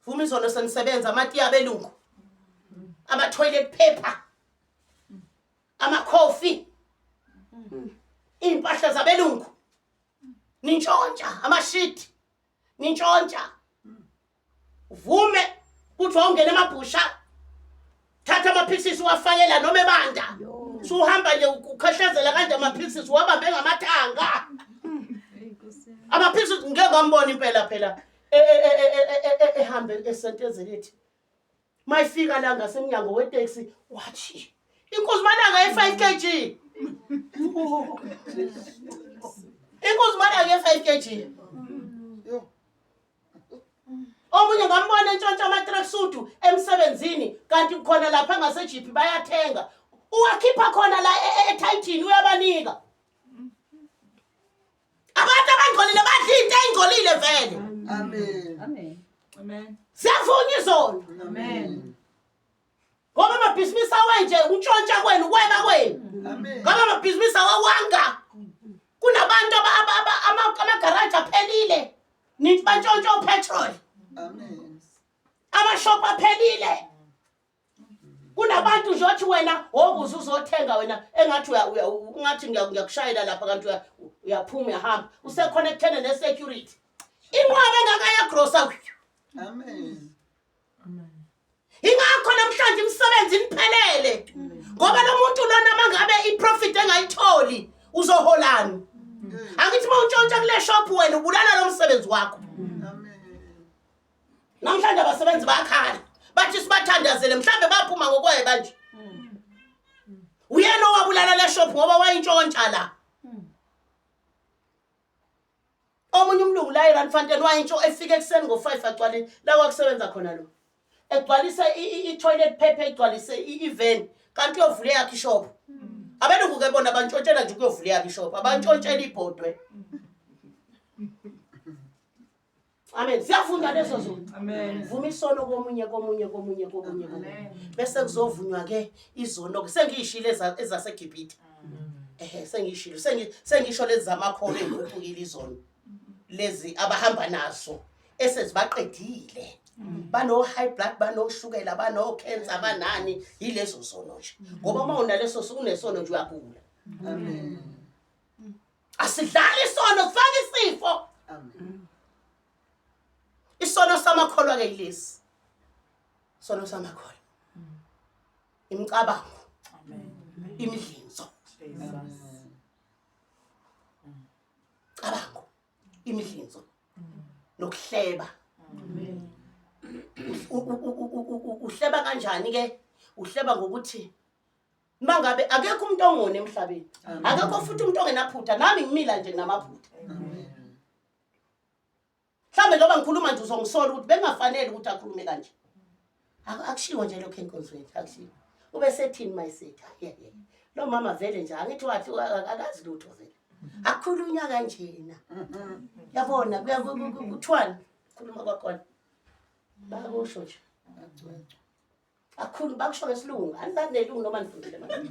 Vuma izolo senisebenza amatiya abelungu. Ama toilet paper. Ama coffee. Impahla zabelungu. Nintshontsha amashiti. Nintshontsha. Uvume kuthi wawungena emabhusha. Thatha amaphilisi uwafakela noma ebanda. Suhamba nje ukhehlezela kanje amaphilisi wabambe ngamathanga. Amaphilisi ngeke ngambona impela phela ehambe esentezela ethi mayifika la ngasemnyango weteksi wathi inkosi malanga ye-5 kg inkosi malanga ye-5 kg Yo. Omunye ngambona entshontsha ama-tracksuit emsebenzini kanti khona lapha ngasejiphi bayathenga uwakhipha khona la ethayithini uyabanika abantu abangcolile badla into engcolile vele. Amen. Amen. Amen. Siyavunya izolo Amen. ngoba amabhizinisi awenje untshontsha kwenu kweba kwenu. Amen. Ngoba amabhizinisi awawanga kunabantu amagaraji aphelile nithi bantshontsha opetrol. Amen. Amashop aphelile. Kunabantu nje othi wena wokuze uzothenga wena engathi ungathi ngiyakushayela lapha kanti uyaphuma uyahamba useconnectene ne-security inqwaba engaka yagrosa. Amen. Ingakho namhlanje imisebenzi iniphelele ngoba lo muntu lona mangabe iprofit engayitholi uzoholani? Angithi uma untshontsha kule shop wena ubulala lo msebenzi wakho. Namhlanje abasebenzi bayakhala bathi sibathandazele, mhlambe baphuma ngokweba nje. Uyena owabulala le shop ngoba wayintshontsha la. Omunye umlungu la eRandfontein wayintsho efika ekuseni ngo-5 agcwale la kwakusebenza khona lo, egcwalise i-toilet paper, egcwalise i-van, kanti uyovula eyakhe ishop. Abelungu ke bona bantshontshela nje ukuyovula eyakhe ishop, abantshontshela ibhodwe. Amen. Siyafunda lezo zono. Amen. Vuma isono komunye komunye komunye komunye komunye. Bese kuzovunywa ke izono ke sengiyishilo ezaseGibhithe. Ehe, sengiyishilo, sengisho lezi zamakholo eziguqukile izono. Lezi abahamba nazo esezibaqedile. Bano high blood, banoshukela, bano cancer, banani, yilezo zono nje. Ngoba uma unaleso unesono nje uyagula. Amen. Asidlali isono, sifake isifo. Amen. Isono samakholwa ke yilesi. Isono samakholwa. Imicabango. Amen. Imidlinzo. Jesus. Cabango. Imidlinzo. Nokuhleba. Amen. Uhleba kanjani ke? Uhleba ngokuthi mangabe akekho umuntu ongone emhlabeni. Akekho futhi umuntu ongenaphutha. Nami ngimila nje nginamaphutha. Mhlambe njengoba ngikhuluma nje uzongisola ukuthi bengafanele ukuthi akhulume kanje. Akushiwo nje lokho enkonzweni, akushiwo. Ube sethini mayisethi? Hayi, lo mama vele nje angithi wathi akazi lutho vele. Akukhulunywa kanjena. Yabona kuthiwani? Khuluma kwakhona. Bakusho nje. Akukhulu bakusho ngesilungu. Anilazi nelungu noma nifundile manje.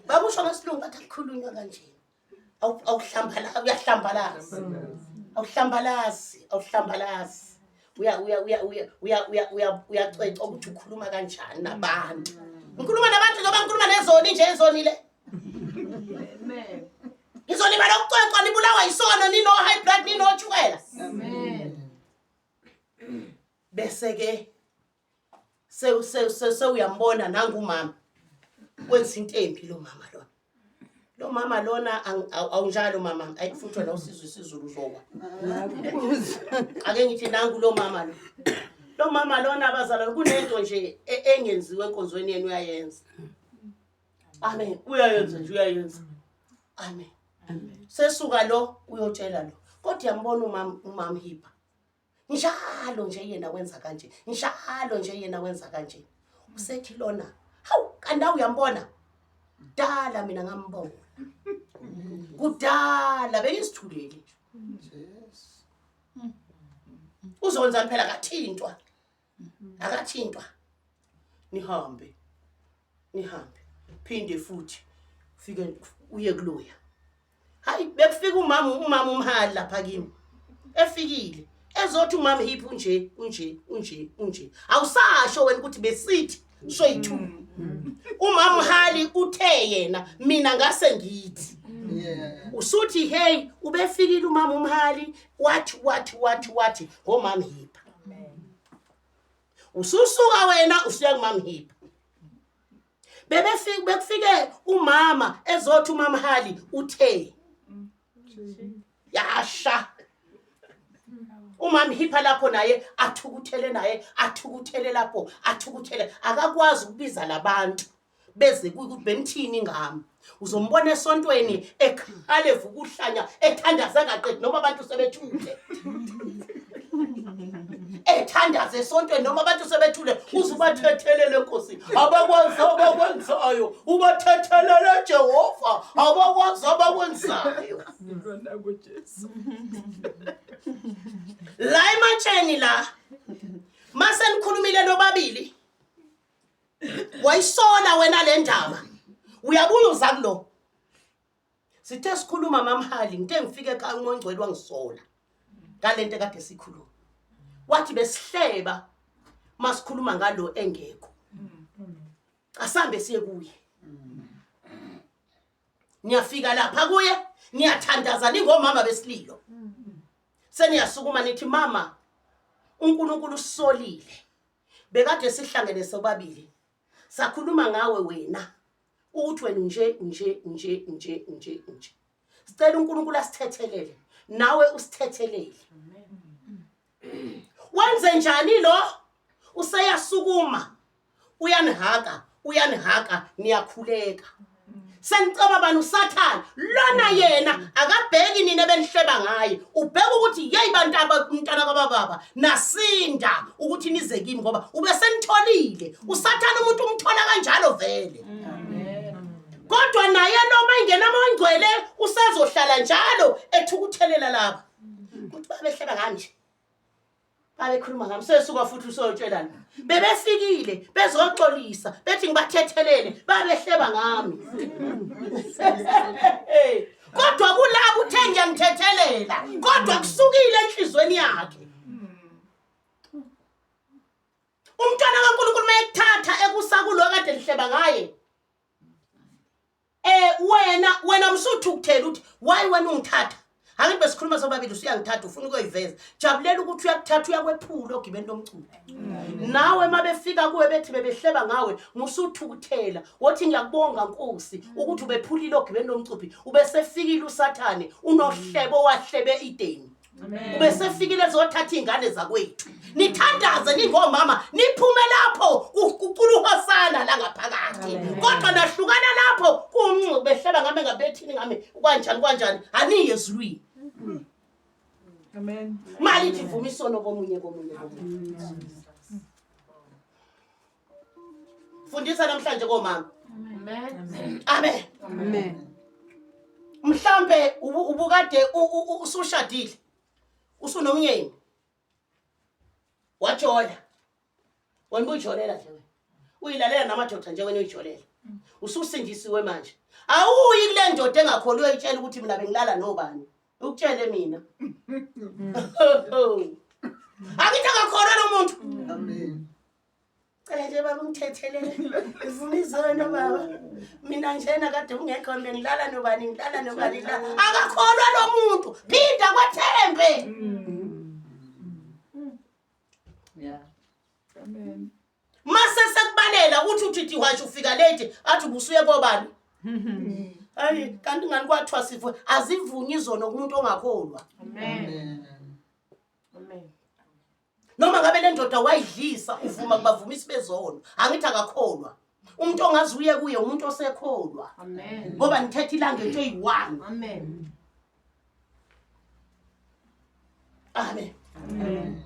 Bakusho ngesilungu bathi akukhulunywa kanjena. Awuhlambalazi, uyahlambalaza. Awuhlambalazi, awuhlambalazi. Uya uya uya uya uya uya uya uyacweca ukuthi ukhuluma kanjani nabantu. Ngikhuluma nabantu njengoba ngikhuluma nezoni nje ezonile. Amen. Ngizolibala ukucwecwa nibulawa yisono nino high blood ninochukela. Amen. Bese ke sewuyambona nangumama wenza into embi lo mama lona. Lo mama lona awunjalo mama, ayifuthi wena usizwe isiZulu uzowa. Ake ngithi nangu lo mama lo. Lo mama lona abazalwane kunento nje engenziwe enkonzweni yenu uyayenza. Amen. Uyayenza nje, uyayenza. Amen. Sesuka lo uyotshela lo. Kodwa uyambona umama Hipha. Njalo nje yena wenza kanje. Njalo nje yena wenza kanje. Usethi lona, hawu kanti uyambona. Dala mina ngambona. Kudala bengizithulele nje. Yes. Uzonza phela akathintwa. Akathintwa. Nihambe. Nihambe. Phinde futhi ufike uye kuloya. Hayi bekufika umama umhali lapha kimi. Efikile. Ezothi umama hiphi unje unje unje unje. Awusasho wena ukuthi besithi soyi2. Umama uhali uthe yena mina ngase ngithi. Yeah. Usuthi hey ubefikile umama umhali wathi wathi wathi wathi ngomama hipha. Ususuka wena usuya kumama hipha. Bebefika bekufike umama ezothi umama hali uthe. Yasha. Umama hipha lapho naye athukuthele naye athukuthele lapho athukuthele akakwazi ukubiza labantu beze ukuthi benithini ngami. Uzombona esontweni ekhala evuka uhlanya ethandaza engaqedi noma abantu sebethule. Ethandaza esontweni noma abantu sebethule uzubathethelele Nkosi. Abakwazi abakwenzayo ubathethelele Jehova abakwazi abakwenzayo. La ematsheni la mase nikhulumile nobabili wayisola wena le ndaba uyabuya uza kulo. Sithe sikhuluma mamhali ngithe ngifike ekhaya uMongcwele wangisola ngalento ekade sikhuluma. Wathi besihleba masikhuluma ngalo engekho. Asambe siye kuye. Niyafika lapha kuye, niyathandaza ningomama besililo. Seniyasukuma nithi mama uNkulunkulu usolile. Bekade sihlangene sobabili. Sakhuluma ngawe wena ukuthi wena nje nje nje nje nje nje. Sicela uNkulunkulu asithethelele nawe usithethelele. Wenze njani lo? Useyasukuma uyanihaka uyanihaka niyakhuleka. Senicaba bani uSathane lona yena akabheki nina benihleba ngaye ubheka ukuthi yeyi bantu abantwana kabababa nasinda ukuthi nize kimi ngoba ubesenitholile uSathane umuntu umthola kanjalo vele. Kodwa naye noma ingena amangcwele usazohlala njalo ethukuthelela laba ukuthi babehleba ngami nje babekhuluma ngami sesuka futhi usotshelana bebefikile bezoxolisa bethi ngibathethelele babehleba ngami kodwa kulabo uthe ngiyanithethelela kodwa kusukile enhlizweni yakhe. Umntwana kaNkulunkulu mayekuthatha ekusa kulo kade lihleba ngaye wena wena msuthukuthela uthi why wena ungithatha angithi besikhuluma sobabili usuyangithatha ufuna ukuyoyiveza jabulela ukuthi uyakuthatha uyakwephula ogibeni lomculo nawe mabefika kuwe bethi bebehleba ngawe musuthukuthela wothi ngiyakubonga Nkosi ukuthi ubephulile ogibeni lomcuphi ubesefikile uSathane unohlebo wahlebe ideni ubesefikile ezothatha iy'ngane zakwethu nithandaze ningomama niphume lapho kucula uhosana la ngaphakathi kodwa nahlukana lapho kumncu behleba ngami ngabethini ngami kwanjani kwanjani aniye ezulwini. Amen. Mali ithi vuma isono komunye komunye komunye. Fundisa namhlanje komama. Amen. Amen. Amen. Mhlambe ubukade usushadile. Usunomyeni. Wajola. Wena uyijolela nje wena. Uyilalela namadoda nje wena uyijolela. Ususindisiwe manje. Awuyi kule ndoda engakholiwe uyitshela ukuthi mina bengilala nobani. Ukutshele mina. Akithi akakholwa lo muntu. Amen. Cela nje baba ungithethelele. Ngifuna izono baba. Mina njena kade ungekho bengilala nobani ngilala nobani la. Akakholwa lo muntu. Phinda kwathembe. Yeah. Amen. Mase sekubalela uthi uthi washo ufika late athi ubusuye kobani. Hayi kanti ngani kwathiwa sifo azivunyi izono kumuntu ongakholwa. Amen. Amen. Amen. Noma ngabe le ndoda wayidlisa uvuma kubavumisa bezono angithi akakholwa. Umuntu ongazi uye kuye umuntu osekholwa. Amen. Ngoba nithetha ilanga into eyi-1. Amen. Amen.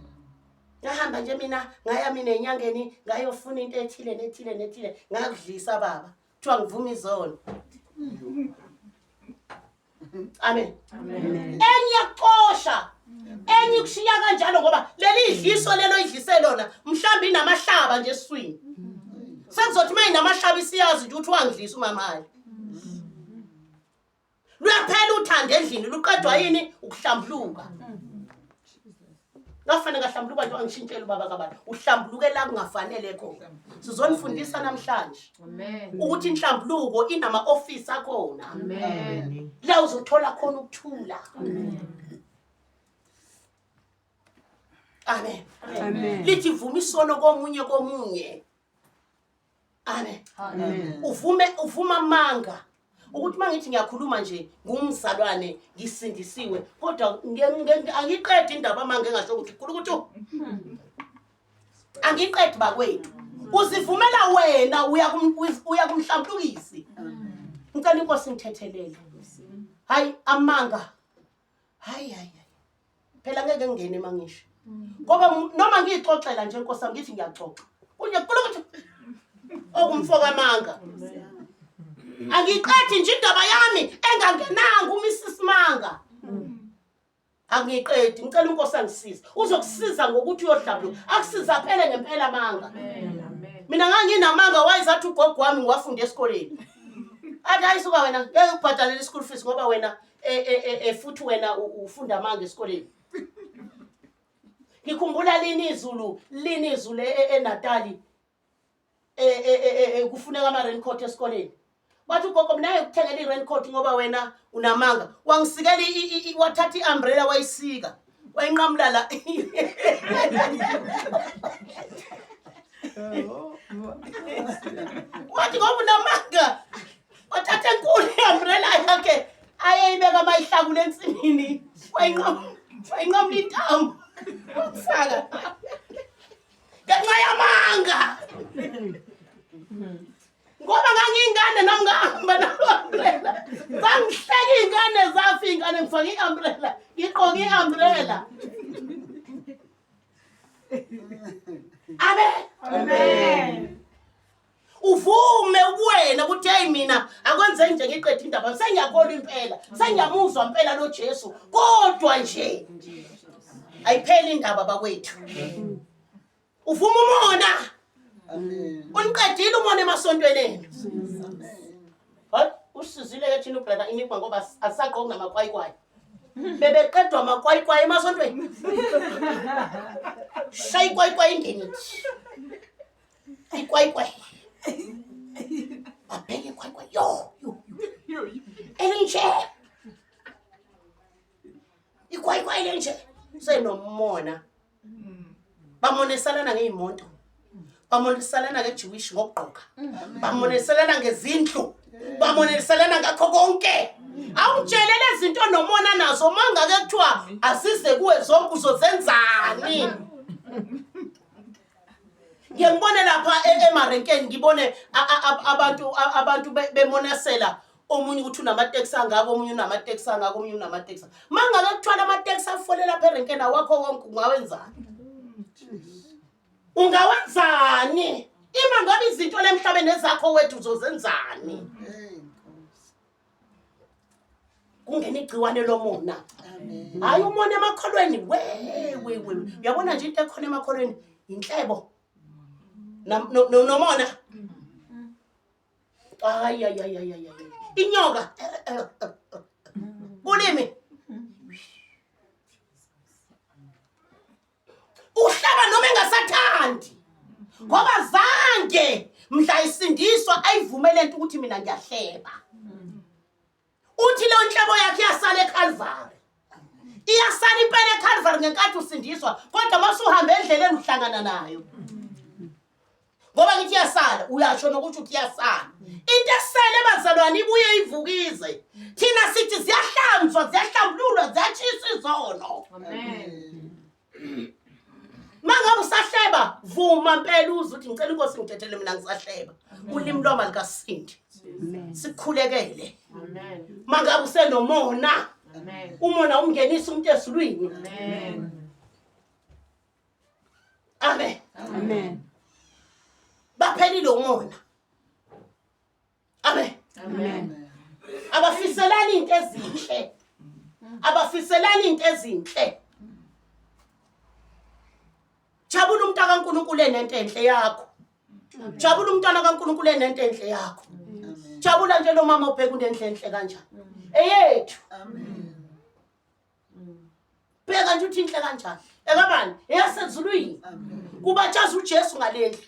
Ngahamba nje mina ngaya mina enyangeni ngayofuna into ethile nethile nethile ngakudlisa baba. Kuthiwa ngivuma izono. Amen. Amen. Enye iyakuxosha. Enye ikushiya kanjalo ngoba leli idliso lelo idlise lona mhlawumbe inamahlaba nje esiswini. Sekuzothi uma inamahlaba isiyazi nje ukuthi wangidlisa umamali. Luyaphela uthando endlini luqedwa yini ukuhlambuluka. Ngafanele ngahlambuluka nje wangishintshela ubaba kabani. Uhlambuluke la kungafanele khona. Sizonifundisa namhlanje Amen. ukuthi inhlambuluko inama office akhona. Amen. La uzothola khona ukuthula. Amen. Amen. Lithi vuma isono komunye komunye. Amen. Amen. Uvume uvuma amanga. Ukuthi mangithi ngiyakhuluma nje ngumzalwane ngisindisiwe kodwa angiqedi indaba amanga engasho ukuthi khulu ukuthi angiqedi bakwethu. Uzivumela wena uya kumhlambulukisi. Ngicela inkosi ngithethelele. Hayi amanga. Hayi hayi. Phela ngeke ngingene mangisho. Ngoba noma ngiyixoxela nje inkosi yami ngithi ngiyaxoxa. Kunye ukuthi okumfoka amanga. Angiqedi nje indaba yami engangenanga uMrs Manga. Angiqedi ngicela inkosi angisize. Uzokusiza ngokuthi uyohlambuluka. Akusiza phele ngempela amanga. Amen. Mina nganginamanga wayezathi ugogo wami ngiwafunda esikoleni. Athi hayi suka wena ngeke ukubhadalele i-school fees ngoba wena futhi wena ufunda amanga esikoleni. Ngikhumbula lini izulu, lini izulu eNatali. eh, eh, eh, kufuneka ama-raincoat esikoleni. Wathi ugogo mina ngikuthengela i-raincoat ngoba wena unamanga. Wangisikela wathatha i-umbrella wayisika. Wayinqamula la. Wathi ngoba unamanga. Wathatha enkulu i-umbrella yakhe ayeyibeka mayihlakule ensimini. Wayinqamula intambo. Wakufaka. Ngenxa yamanga. Ngoba ngangiyingane nami ngahamba nalo umbrella. Zangihleka iy'ngane zafa iy'ngane ngifake i-umbrella. Ngigqoke i-umbrella. Amen. Amen. Uvume kuwena ukuthi hey mina akwenzeki nje ngiqede indaba sengiyakholwa impela sengiyamuzwa impela lo Jesu kodwa nje ayipheli indaba bakwethu. Uvuma umona. Amen. Uniqedile umona emasontweni enu. Hayi usizile ke thina ubrother inikwa ngoba asaqoki namakwayikwayi. Bebeqedwa amakwayikwayi emasontweni. Shaya ikwayikwayi ingene ithi. Ikwayikwayi. Babheke ikwayikwayi yo yo yo. Elinje. Ikwayikwayi lenje. Senomona. Bamonesalana ngey'moto. Bamonesalana ngeJewish ngokugqoka. Bamonesalana ngezindlu. Bamonesalana ngakho konke. Awungitshele lezi zinto nomona nazo mangake kuthiwa asize kuwe zonke uzozenzani? Ngiye ngibone lapha emarenkeni ngibone abantu bemonasela omunye ukuthi unamateksi angaka omunye unamateksi angaka omunye unamateksi. Mangake kuthiwa lamateksi afole lapha erenkeni awakho wonke ungawenzani? Ungawenzani? Ima ngabe izinto lemhlabeni ezakho wethu uzozenzani? Kungena igciwane lomona. Hayi umona emakholweni we we we. Uyabona nje into ekhona emakholweni inhlebo. Nomona. Ay ay ay ay ay. Inyoka. Kulimi. Uhlaba noma engasathandi. Ngoba zange mhla isindiswa ayivumele into ukuthi mina ngiyahleba. Uthi leyo nhlebo yakhe iyasala eCalvary. Iyasala impela eCalvary ngenkathi usindiswa kodwa masuhamba endleleni uhlangana nayo. Ngoba ngithi iyasala uyasho nokuthi uthi iyasala. Into esele bazalwane ibuye ivukize. Thina sithi ziyahlanzwa, ziyahlambululwa, ziyatshisa izono. Amen. Mangabe usahleba vuma mpela uze uthi ngicela inkosi ngithethele mina ngisahleba. Ulimi lwami alikasindi. Sikhulekele. Amen. Mangabe usenomona Amen. umona umngenisa umuntu ezulwini. Amen. Amen. Amen. Baphelile umona. Amen. Amen. Abafiselani into ezinhle. Abafiselani into ezinhle. Jabula umntaka kaNkuluNkulu enento enhle yakho. Jabula umntwana kaNkuluNkulu enento enhle yakho. Jabula nje lo mama obheka unendle enhle kanjani. Eyethu. Amen. Bheka nje uthi inhle kanjani. Ekabani? Eyasezulwini. Kubatshaza uJesu ngalendlu.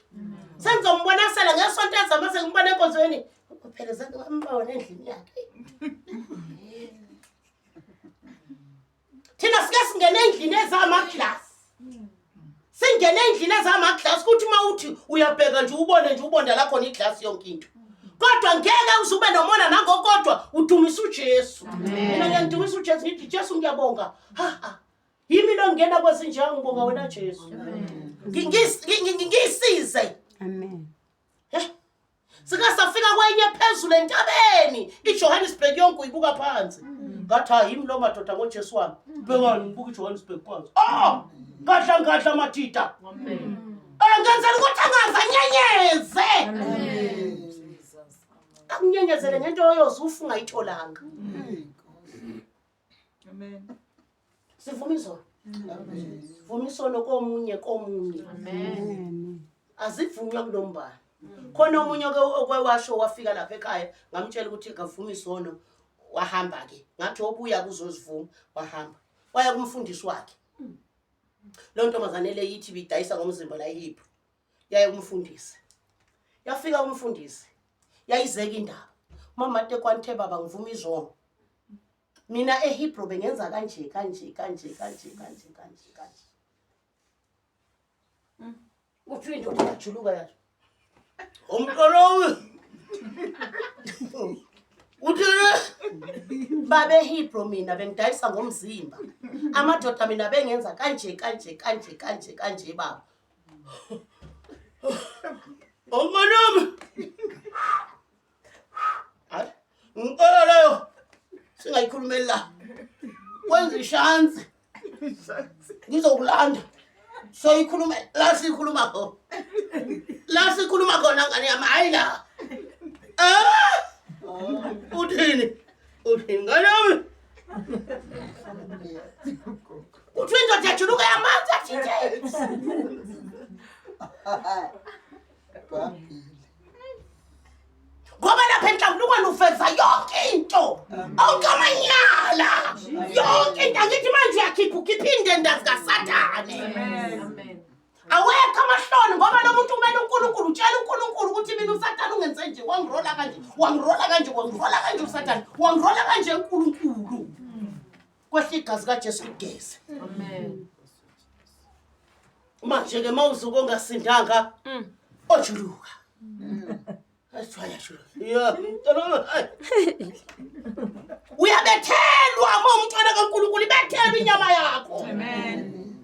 Sengizombonasela ngesonto ezama sengimbona enkonzweni. Phela sengambona endlini yakhe. Thina sike singene endlini ezamaglass. Singene endlini ezamaglass kuthi uma uthi uyabheka nje ubone nje ubonda la khona iglass yonke into. Kodwa ngeke uze ube nomona nangokodwa udumisa uJesu. Mina ngiyangidumisa uJesu ngithi Jesu ngiyabonga. Ha ha. Yimi lo ngena kwezinje ngibonga wena Jesu. Ngisize. Amen. Sike safika kwenye phezulu entabeni iJohannesburg yonke uyibuka phansi. Ngathi hayi yimi lo madoda ngoJesu wami. Bhekani ngibuka iJohannesburg phansi. Ah! Ngadla ngadla mathita. Amen. Ngenzela ukuthi angaze anyenyeze. Akunyenyezele ngento oyoze ufa ungayitholanga. Amen. Sivuma izono. Vuma isono komunye komunye. Amen. Amen. Azivunywa kulombani. Khona omunye oke washo wafika lapha ekhaya ngamtshela ukuthi kavuma isono wahamba ke. Ngathi obuya kuzozivuma wahamba. Waya kumfundisi wakhe. Lo ntombazane le yithi bidayisa ngomzimba la ihiphu. Yaye kumfundisi. Yafika umfundisi. Yayizeka indaba. Mama Tekwane uthe baba ngivuma izono. Mina eHebrew bengenza kanje kanje kanje kanje kanje kanje kanje. Kuthiwa indoda iyajuluka yathi. Umqolowi. Uthini? Babe Hebrew mina bengidayisa ngomzimba. Amadoda mina bengenza kanje kanje kanje kanje kanje baba. Umqolowi. Hayi, ngicela leyo singayikhulumeli la. Kwenza ishansi. Ngizokulanda. Soyikhuluma la sikhuluma khona. La sikhuluma khona ngane yami hayi la. Ah! Uthini? Uthini ngane yami? Kuthiwa indoda yajuluka yamanzi athithe. Phambili. Ngoba lapha enhlambulukweni ufeza yonke into. Onke amanyala. Yonke into angithi manje uyakhipha ukhipha indenda zikaSathane. Amen. Awekho amahloni ngoba lo muntu kumele uNkulunkulu utshela uNkulunkulu ukuthi mina uSathane ungenze nje wangirola kanje wangirola kanje wangirola kanje uSathane wangirola kanje uNkulunkulu. Kwehla igazi kaJesu ligeze. Amen. Manje ke mawuzuko ongasindanga ojuluka. Ya, mntwana. Uyabethelwa uma umntwana kaNkulunkulu ibethelwa inyama yakho. Amen.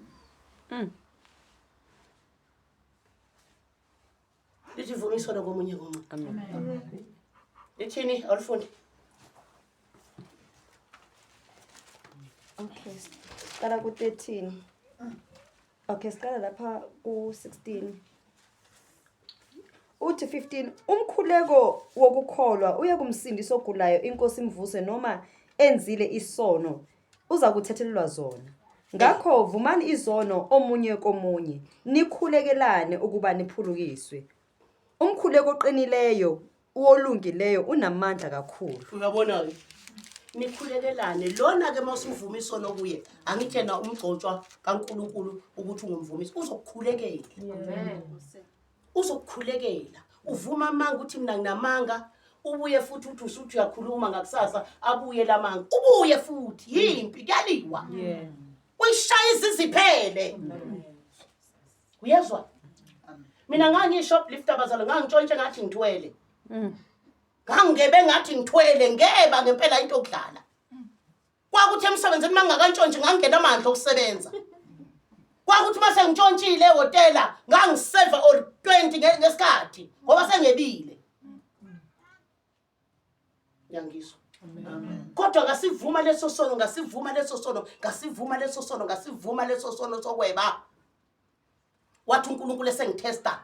Lithi vumisana komunye komunye. Amen. Lithini awulifundi? Okay. Siqala ku-13. Okay, siqala lapha ku-16. Uthi 15 umkhuleko wokukholwa uye kumsindisa ogulayo inkosi imvuse noma enzile isono uza kuthethelelwa zona. Ngakho vumani izono omunye komunye nikhulekelane ukuba niphulukiswe. Umkhuleko oqinileyo uwolungileyo unamandla kakhulu. Uyabona-ke nikhulekelane lona-ke uma usuvuma isono kuye angithi yena umgcotshwa kaNkulunkulu ukuthi ungumvumisi uzokukhulekela. Amen. Uzokukhulekela uvuma amanga uthi mina nginamanga ubuye futhi uthi usuthi uyakhuluma ngakusasa abuye lamanga ubuye futhi yimpi kuyaliwa. Yeah. Uyishaya iziziphele. Uyezwa? Mina ngangiyi-shoplifter bazalwane ngangintshontshe ngathi ngithwele. Ngangingebe ngathi ngithwele ngeba ngempela into yokudlala. Kwakuthi emsebenzini uma ngingakantshontshe ngangingena amandla okusebenza. Kwakuthi uma sengitshontshile ehhotela ngangiseva or 20 ngesikhathi ngoba sengebile. Uyangizwa? Kodwa ngasivuma leso sono ngasivuma leso sono ngasivuma leso sono ngasivuma leso sono sokweba. Wathi uNkulunkulu esengithesta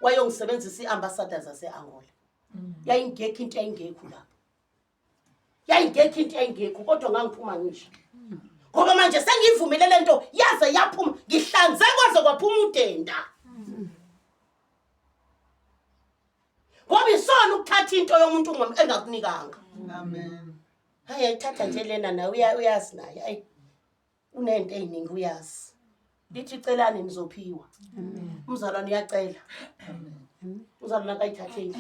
wayongisebenzisa i-ambassador zase-Angola. Yayingekho into yayingekho lapho. Yayingekho into yayingekho kodwa ngangiphuma ngisho. Ngoba manje sengiyivumile lento yaze yaphuma ngihlanze kwaze kwaphuma udenda. Ngoba isona ukuthatha into yomuntu engakunikanga. Amen. Hayi ayithatha nje lena nawe uyazi naye. Hayi unento eziningi uyazi. Lithi celani nizophiwa. Umzalwane uyacela. Umzalwane akayithatheli.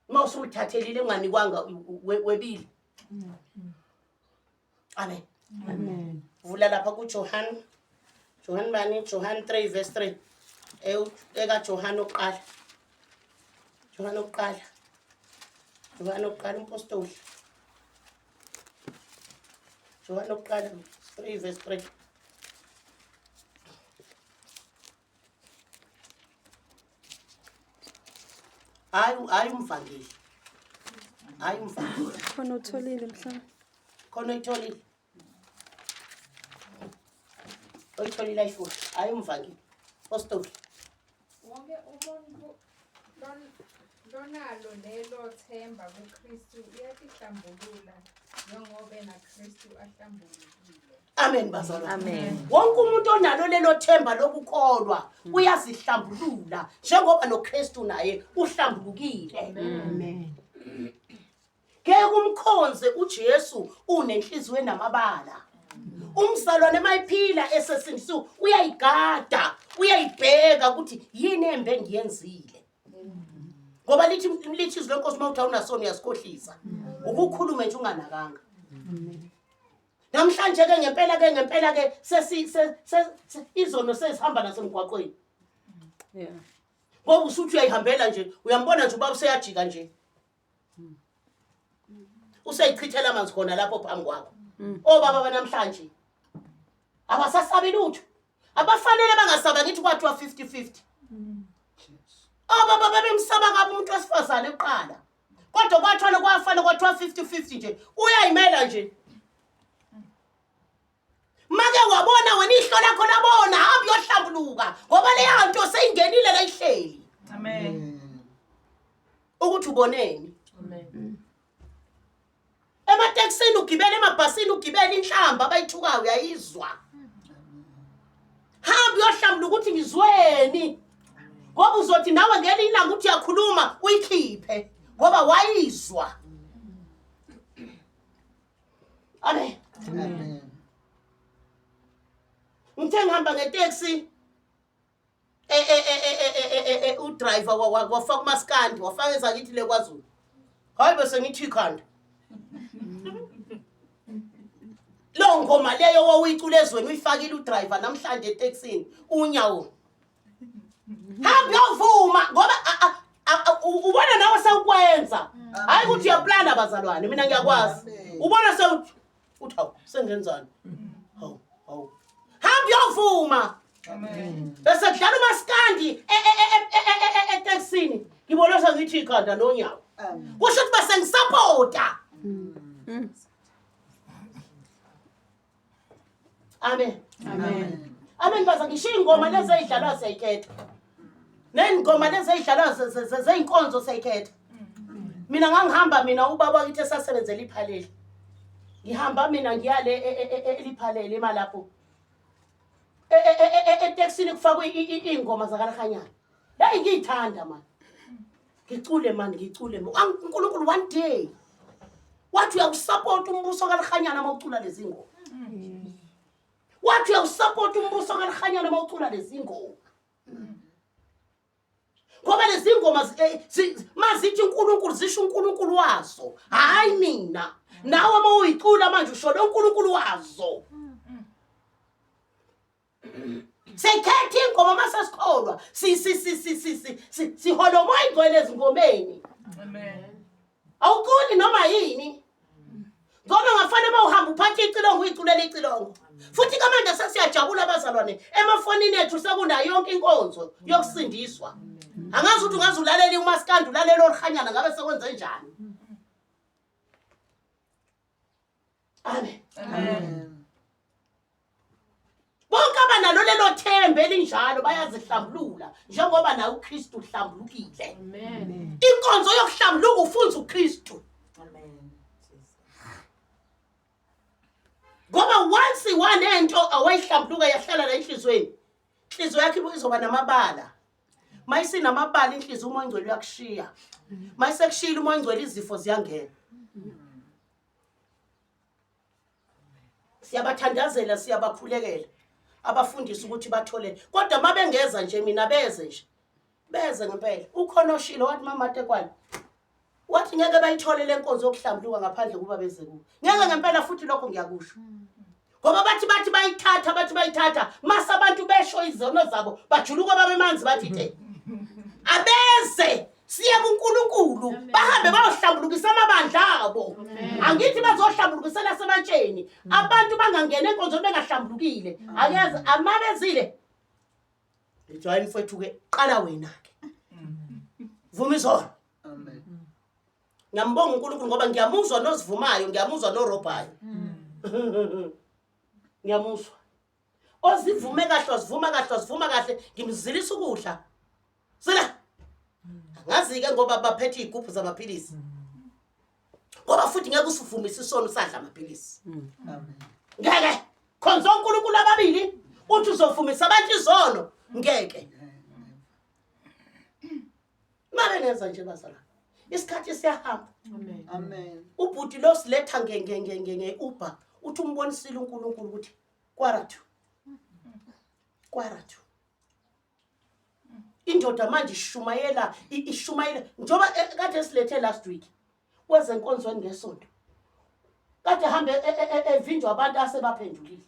Uma usuyithathelile unganikwanga webile. Amen. Amen. Vula lapha kuJohn. Johan bani? Johan 3 verse 3. Eka Johan oqala. Johan oqala. Johan oqala umpostoli. Johan oqala 3 verse 3. Hayi hayi umvangeli. Hayi umvangeli. Khona utholile mhlawumbe. Khona oyitholile. Oyitholile ayifuni. Hayi umvangeli. Apostoli. Wonke umuntu lonalo lelo themba kuKristu uyatihlambulula njengoba naKristu ahlambulukile. Amen bazalwane. Amen. Wonke umuntu onalo lelo themba lokukholwa uyazihlambulula njengoba noKristu naye uhlambulukile. Amen. Ngeke umkhonze uJesu unenhliziyo enamabala. Umzalwane mayiphila esesindisiwe uyayigada, uyayibheka ukuthi yini embe engiyenzile. Ngoba lithi lithi izwi lenkosi uma uthi awunasono uyasikhohlisa. Ukukhulume nje unganakanga. Namhlanje ke ngempela ke ngempela ke sesi izono sesihamba nasemgwaqweni. Yeah. Ngoba usuthi uyayihambela nje, uyambona nje ubaba useyajika nje. Useyichithela amanzi khona lapho phambi kwakho. Obaba banamhlanje abasasabi lutho. Abafanele bangasaba ngithi kwathiwa 50-50. Obaba babemsaba kabi umuntu wesifazane kuqala. Kodwa kwathiwa kwafana kwathiwa 50-50 nje. Uyayimela nje. Make wabona wena ihlo lakho labona hamba uyohlambuluka ngoba leya nto seyingenile la ihleli. Amen. Ukuthi uboneni? Amen. Ematekisini ugibele emabhasini ugibele inhlamba abayithukayo uyayizwa. Hamba uyohlambuluka ukuthi ngizweni. Ngoba uzothi nawe ngelinye ilanga uthi uyakhuluma uyikhiphe ngoba wayizwa. Amen. Amen. Ngithe ngihamba ngeteksi udriver wafaka umaskandi wafaka ezakithi le kwaZulu. Hayi bese ngithi ikhanda. Lo ngoma leyo wawuyicula ezweni uyifakile udriver namhlanje etekisini unyawo. Hamba uyovuma ngoba ubona nawe sewukwenza. Hayi ukuthi uyaplana bazalwane mina ngiyakwazi. Ubona sewuthi uthi hawu sengenzani? Hawu hawu. Hamba uyovuma. Amen. Bese kudlala umaskandi etekisini. Ngibona sengithi ikhanda nonyawo. Amen. Kusho ukuthi bese ngisapota. Amen. Amen. Amen baza ngisho iy'ngoma lezi ey'dlalwayo siyayikhetha. Ney'ngoma lezi ey'dlalwayo zey'nkonzo siyayikhetha. Mina ngangihamba mina ubaba wakithi esasebenzela iphaleli. Ngihamba mina ngiyale eliphaleli emalapho. Etekisini kufakwe iy'ngoma zakalahanyana. Yayi ngiyithanda mani. Ngicule mani ngicule. UNkulunkulu one day wathi uyawusapota umbuso kalahanyana uma ucula lezi ngoma. Wathi uyawusapota umbuso kalahanyana uma ucula lezi ngoma. Ngoba lezi ngoma mazithi uNkulunkulu zisho uNkulunkulu wazo, hayi mina. Nawe uma uyicula manje usho lo uNkulunkulu wazo. Sekhetha ingoma mase sikholwa si si si si si si si sihola umoya ingcwele ezingomeni. Amen. Awuculi noma yini. Ngcono ngafana uma uhamba uphathe icilongo uyiculela icilongo. Futhi kamanje sesiyajabula abazalwane emafonini ethu sekunayo yonke inkonzo yokusindiswa. Angazi ukuthi ungaze ulalele umaskandi ulalele olhanyana ngabe sekwenze njani. Amen. Amen. Bonke abanalo lelo themba elinjalo bayazihlambulula njengoba naye uKristu uhlambulukile. Amen. Inkonzo yokuhlambuluka ufunza uKristu. Amen. Jesus. Ngoba once wanento awayihlambuluka yahlala la enhlizweni. Inhliziyo yakho izoba namabala. Mayisinamabala inhliziyo umoya ongcwele uyakushiya. Mayisekushiyile umoya ongcwele izifo ziyangena. Siyabathandazela siyabakhulekela abafundisi ukuthi bathole kodwa mabengeza nje mina beze nje beze ngempela ukhona oshilo wathi mama Tekwane wathi ngeke bayithole lenkonzo yokuhlambuluka ngaphandle kuba beze kuwe ngeke ngempela futhi lokho ngiyakusho ngoba bathi bathi bayithatha bathi bayithatha mase abantu besho izono zabo bajuluka babemanzi bathi te abeze siye kuNkulunkulu bahambe bayohlambulukisa amabandla abo angithi bazohlambulukisela semantsheni abantu bangangena enkonzweni bengahlambulukile akeze amabezile ngithi hayi mfowethu ke qala wena ke vuma izono Amen. ngiyambonga uNkulunkulu ngoba ngiyamuzwa nozivumayo ngiyamuzwa norobhayo ngiyamuzwa ozivume kahle wazivuma kahle wazivuma kahle ngimzilisa ukudla zila angazi-ke ngoba baphethe iy'gubhu zamaphilisi ngoba futhi ngeke usivumise isono usadla amaphilisi Amen. ngeke khonza onkulunkulu ababili uthi uzovumisa abantu izono ngeke mabengenza nje bazalwane isikhathi siyahamba Amen. Amen. ubhuti lo siletha nge-uber uthi umbonisile uNkulunkulu ukuthi kwarathu kwarathu Indoda manje ishumayela ishumayela njengoba eh, kade silethe last week wezenkonzweni ngesonto. Kade hambe e, e, e, evinjwa abantu asebaphendulile.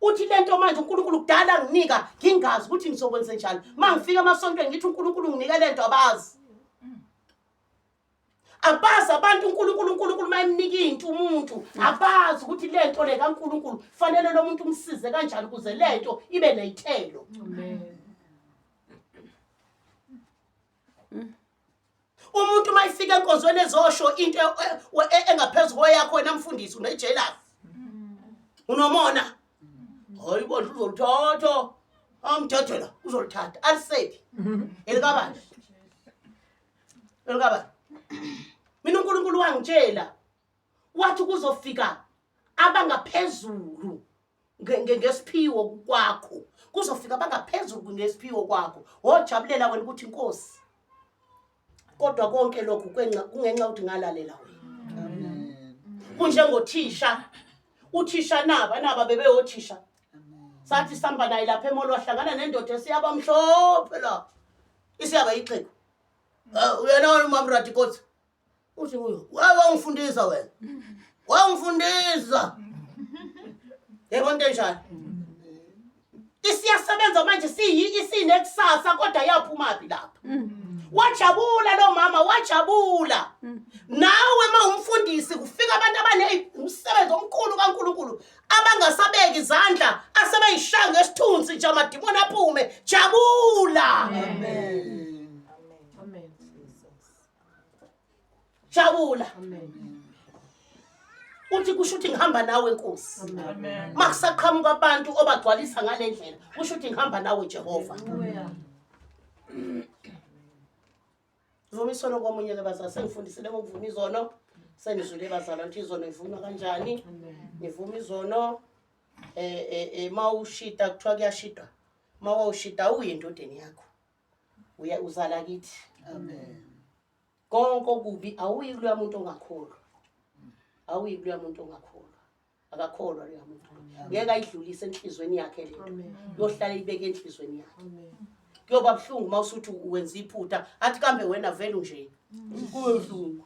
Uthi lento manje uNkulunkulu kudala nginika ngingazi ukuthi ngizokwenze njani. Mangifika emasontweni ngithi uNkulunkulu nginika lento abazi. Abazi abantu uNkulunkulu uNkulunkulu mayemnika into umuntu abazi ukuthi lento le kaNkulunkulu fanele lo muntu umsize kanjani ukuze lento ibe neyithelo. Amen. Umuntu mayifika enkonzweni ezosho into engaphezulu kweyakho wena mfundisi unejealous. Unomona. Hayi bandla uzoluthatha. Amdedela uzoluthatha alisephi. Elikabani? Elikabani? Mina uNkulunkulu wangitshela wathi kuzofika abangaphezulu ngesiphiwo kwakho kuzofika abangaphezulu ngesiphiwo kwakho wojabulela wena ukuthi inkosi kodwa konke lokhu kungenxa ukuthi ngalalela wena kunjengothisha uthisha naba naba bebeyothisha sathi sihamba naye lapha emolo wahlangana nendoda esiyaba mhlophe la isiyaba ixhegu uyena wena umama Radikotsi uthi kuyo wewe wangifundisa wena wangifundisa yebo into enjalo isiyasebenza manje siyi isinekusasa kodwa yaphuma phi lapha wajabula lo mama wajabula nawe uma umfundisi kufika abantu abane umsebenzi omkhulu kaNkuluNkulu abangasabeki izandla asebeyishaya ngesithunzi nje amadimoni aphume jabula Amen. Amen. Jabula. Amen. Uthi kusho ukuthi ngihamba nawe Nkosi. Amen. Makusaqhamuka abantu obagcwalisa ngalendlela, kusho ukuthi ngihamba nawe Jehova. Hallelujah. Vuma isono komunye ke bazalwane, sengifundisile ngokuvuma izono. Senizwile bazalwane ukuthi izono ivunywa kanjani. Nivuma izono eh eh, eh mawushida kuthiwa kuyashidwa. Mawushida uye endodeni yakho. Uya uzala kithi. Amen. Konke okubi awuyi kuloya muntu ongakholwa. Awuyi kuloya muntu ongakholwa. Akakholwa loya muntu. Ngeke ayidlulise enhlizweni yakhe lento. Uyohlala ibeke enhlizweni yakhe. Kuyoba buhlungu uma usuthi wenza iphutha athi kambe wena vele unje. Kube buhlungu.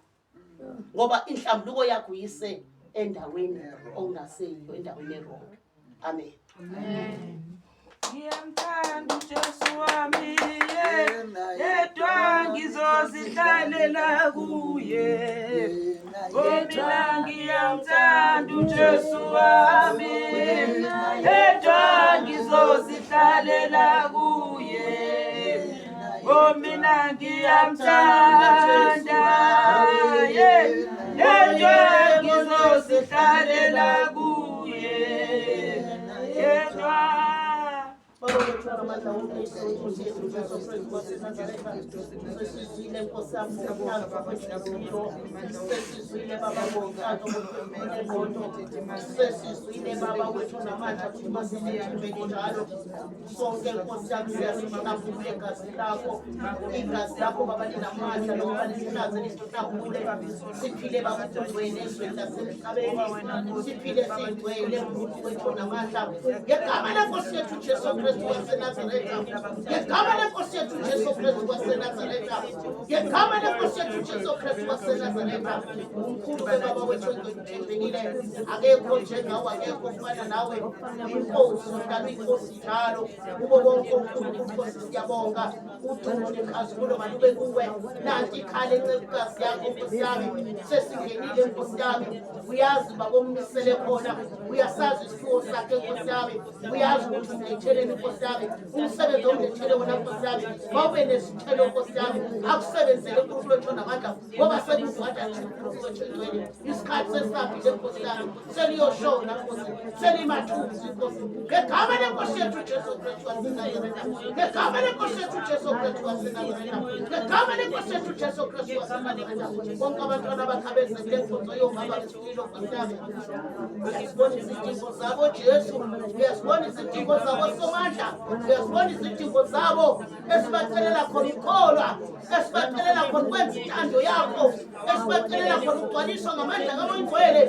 Ngoba inhlambuluko yakho uyise endaweni ongaseyiyo endaweni erong. Amen. Ngiyamthanda uJesu wami yedwa ngizozihlalela kuye. Oh mina ngiyamthanda uJesu wami yedwa ngizozihlalela kuye. Oh mina ngiyamthanda yedwa ngizozihlalela kuye. Yedwa. Baba wethu onamandla wonke iNkosi yethu Jesu Kristu waseNazaretha sesizwile Nkosi yami ngokuhlanzwa kwenhliziyo sesizwile Baba ngokuhlanzwa kwengqondo sesizwile Baba wethu onamandla ukuthi masizithembeke njalo sonke Nkosi yami siyasihlambulula egazini lakho igazi lakho Baba linamandla lokuba lihlanze lisihlambulule siphile Baba ubungcwele ezweni lasemhlabeni siphile siyingcwele uNkulunkulu wethu onamandla ngegama lenkosi yethu Jesu Kristu waseNazaretha ngegama lenkosi yethu Jesu Kristu waseNazaretha ngegama lenkosi yethu Jesu Kristu waseNazaretha umkhulu ke baba wethu ongcwele akekho njengawe akekho ofana nawe inkosi uhlala uyinkosi njalo kubo bonke onkulunkulu Nkosi siyabonga udumo nenkazimulo malube kuwe nanti ikhala encekukazi yakho Nkosi yami sesingenile Nkosi yami uyazi bakommisele khona uyasazi isiphiwo sakhe Nkosi yami uyazi ukuthi umletheleni Nkosi yami umsebenzi omlethele wona Nkosi yami mawube nesithelo Nkosi yami akusebenzele uNkulunkulu wethu onamandla ngoba sekugcwada nje uNkulunkulu wethu engcwele isikhathi sesihambile Nkosi yami seliyoshona Nkosi selimathunzi Nkosi ngegama lenkosi yethu Jesu Kristu waseNazaretha ngegama lenkosi yethu Jesu Kristu waseNazaretha ngegama lenkosi yethu Jesu Kristu waseNazaretha bonke abantwana bakhe abeze kule nkonzo yomama besililo Nkosi yami uyazibona izidingo zabo Jesu uyazibona izidingo zabo Somandla. namandla. Uyazibona izidingo zabo esibacelela khona ukukholwa, esibacelela khona ukwenza intando yakho, esibacelela khona ukugcwaliswa ngamandla kaMoya Ongcwele,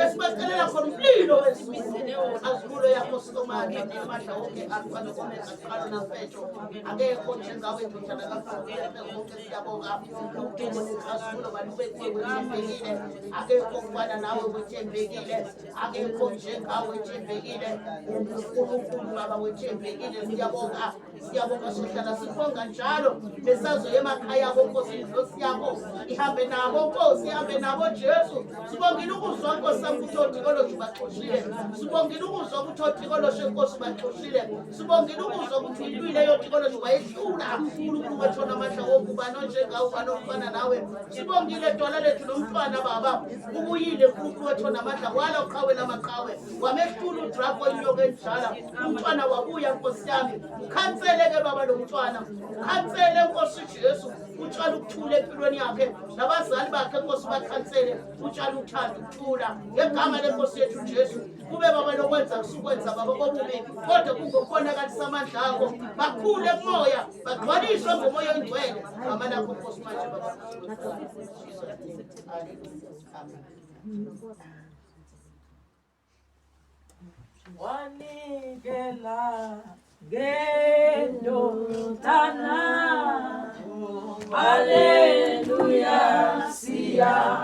esibacelela khona umlilo wezulu. Azibulo yakho Somandla, namandla wonke, Alfa no-Omega, siqalo nesiphetho. Akekho njengawe, ndodana kaNkulunkulu wonke. Siyabonga udumo nenkazimulo malube kuwe, wethembekile. Akekho ofana nawe, wethembekile. Akekho njengawe, wethembekile. UNkulunkulu Baba, wethembekile. Siyabonga, siyabonga, sohlala sibonga njalo. Besazoya emakhaya abo, Nkosi, inhlosi yakho ihambe nabo, Nkosi, ihambe nabo, Jesu. Sibongile ukuzwa, Nkosi sami, ukuthi otikoloshe baxoshile. Sibongile ukuzwa ukuthi otikoloshe, Nkosi, baxoshile. Sibongile ukuzwa ukuthi uyilwile yotikoloshe wayehlula. Unkulunkulu wethu onamandla wonke, ubani onjengawe, ubani ofana nawe? Sibongile dwala lethu nomntwana Baba ubuyile. Nkulunkulu wethu onamandla, wala uqhawe lamaqhawe, wamehlula udrako, inyoka enjala. Umntwana wabuya, Nkosi yami. Ukhansele-ke Baba lo mntwana, ukhansele, Nkosi Jesu, utshala ukuthula empilweni yakhe nabazali bakhe, Nkosi. Bakhansele, utshala uthando, ukuthula ngegama lenkosi yethu Jesu. Kube Baba lokwenza kusukwenza Baba kobubi, kodwa kungokubonakalisa amandla akho, bakhule kumoya, bagcwaliswe ngoMoya Oyingcwele. Gama lakho, Nkosi, manje Baba. Amen. Wanikela ngendodana. Haleluya, siyabonga.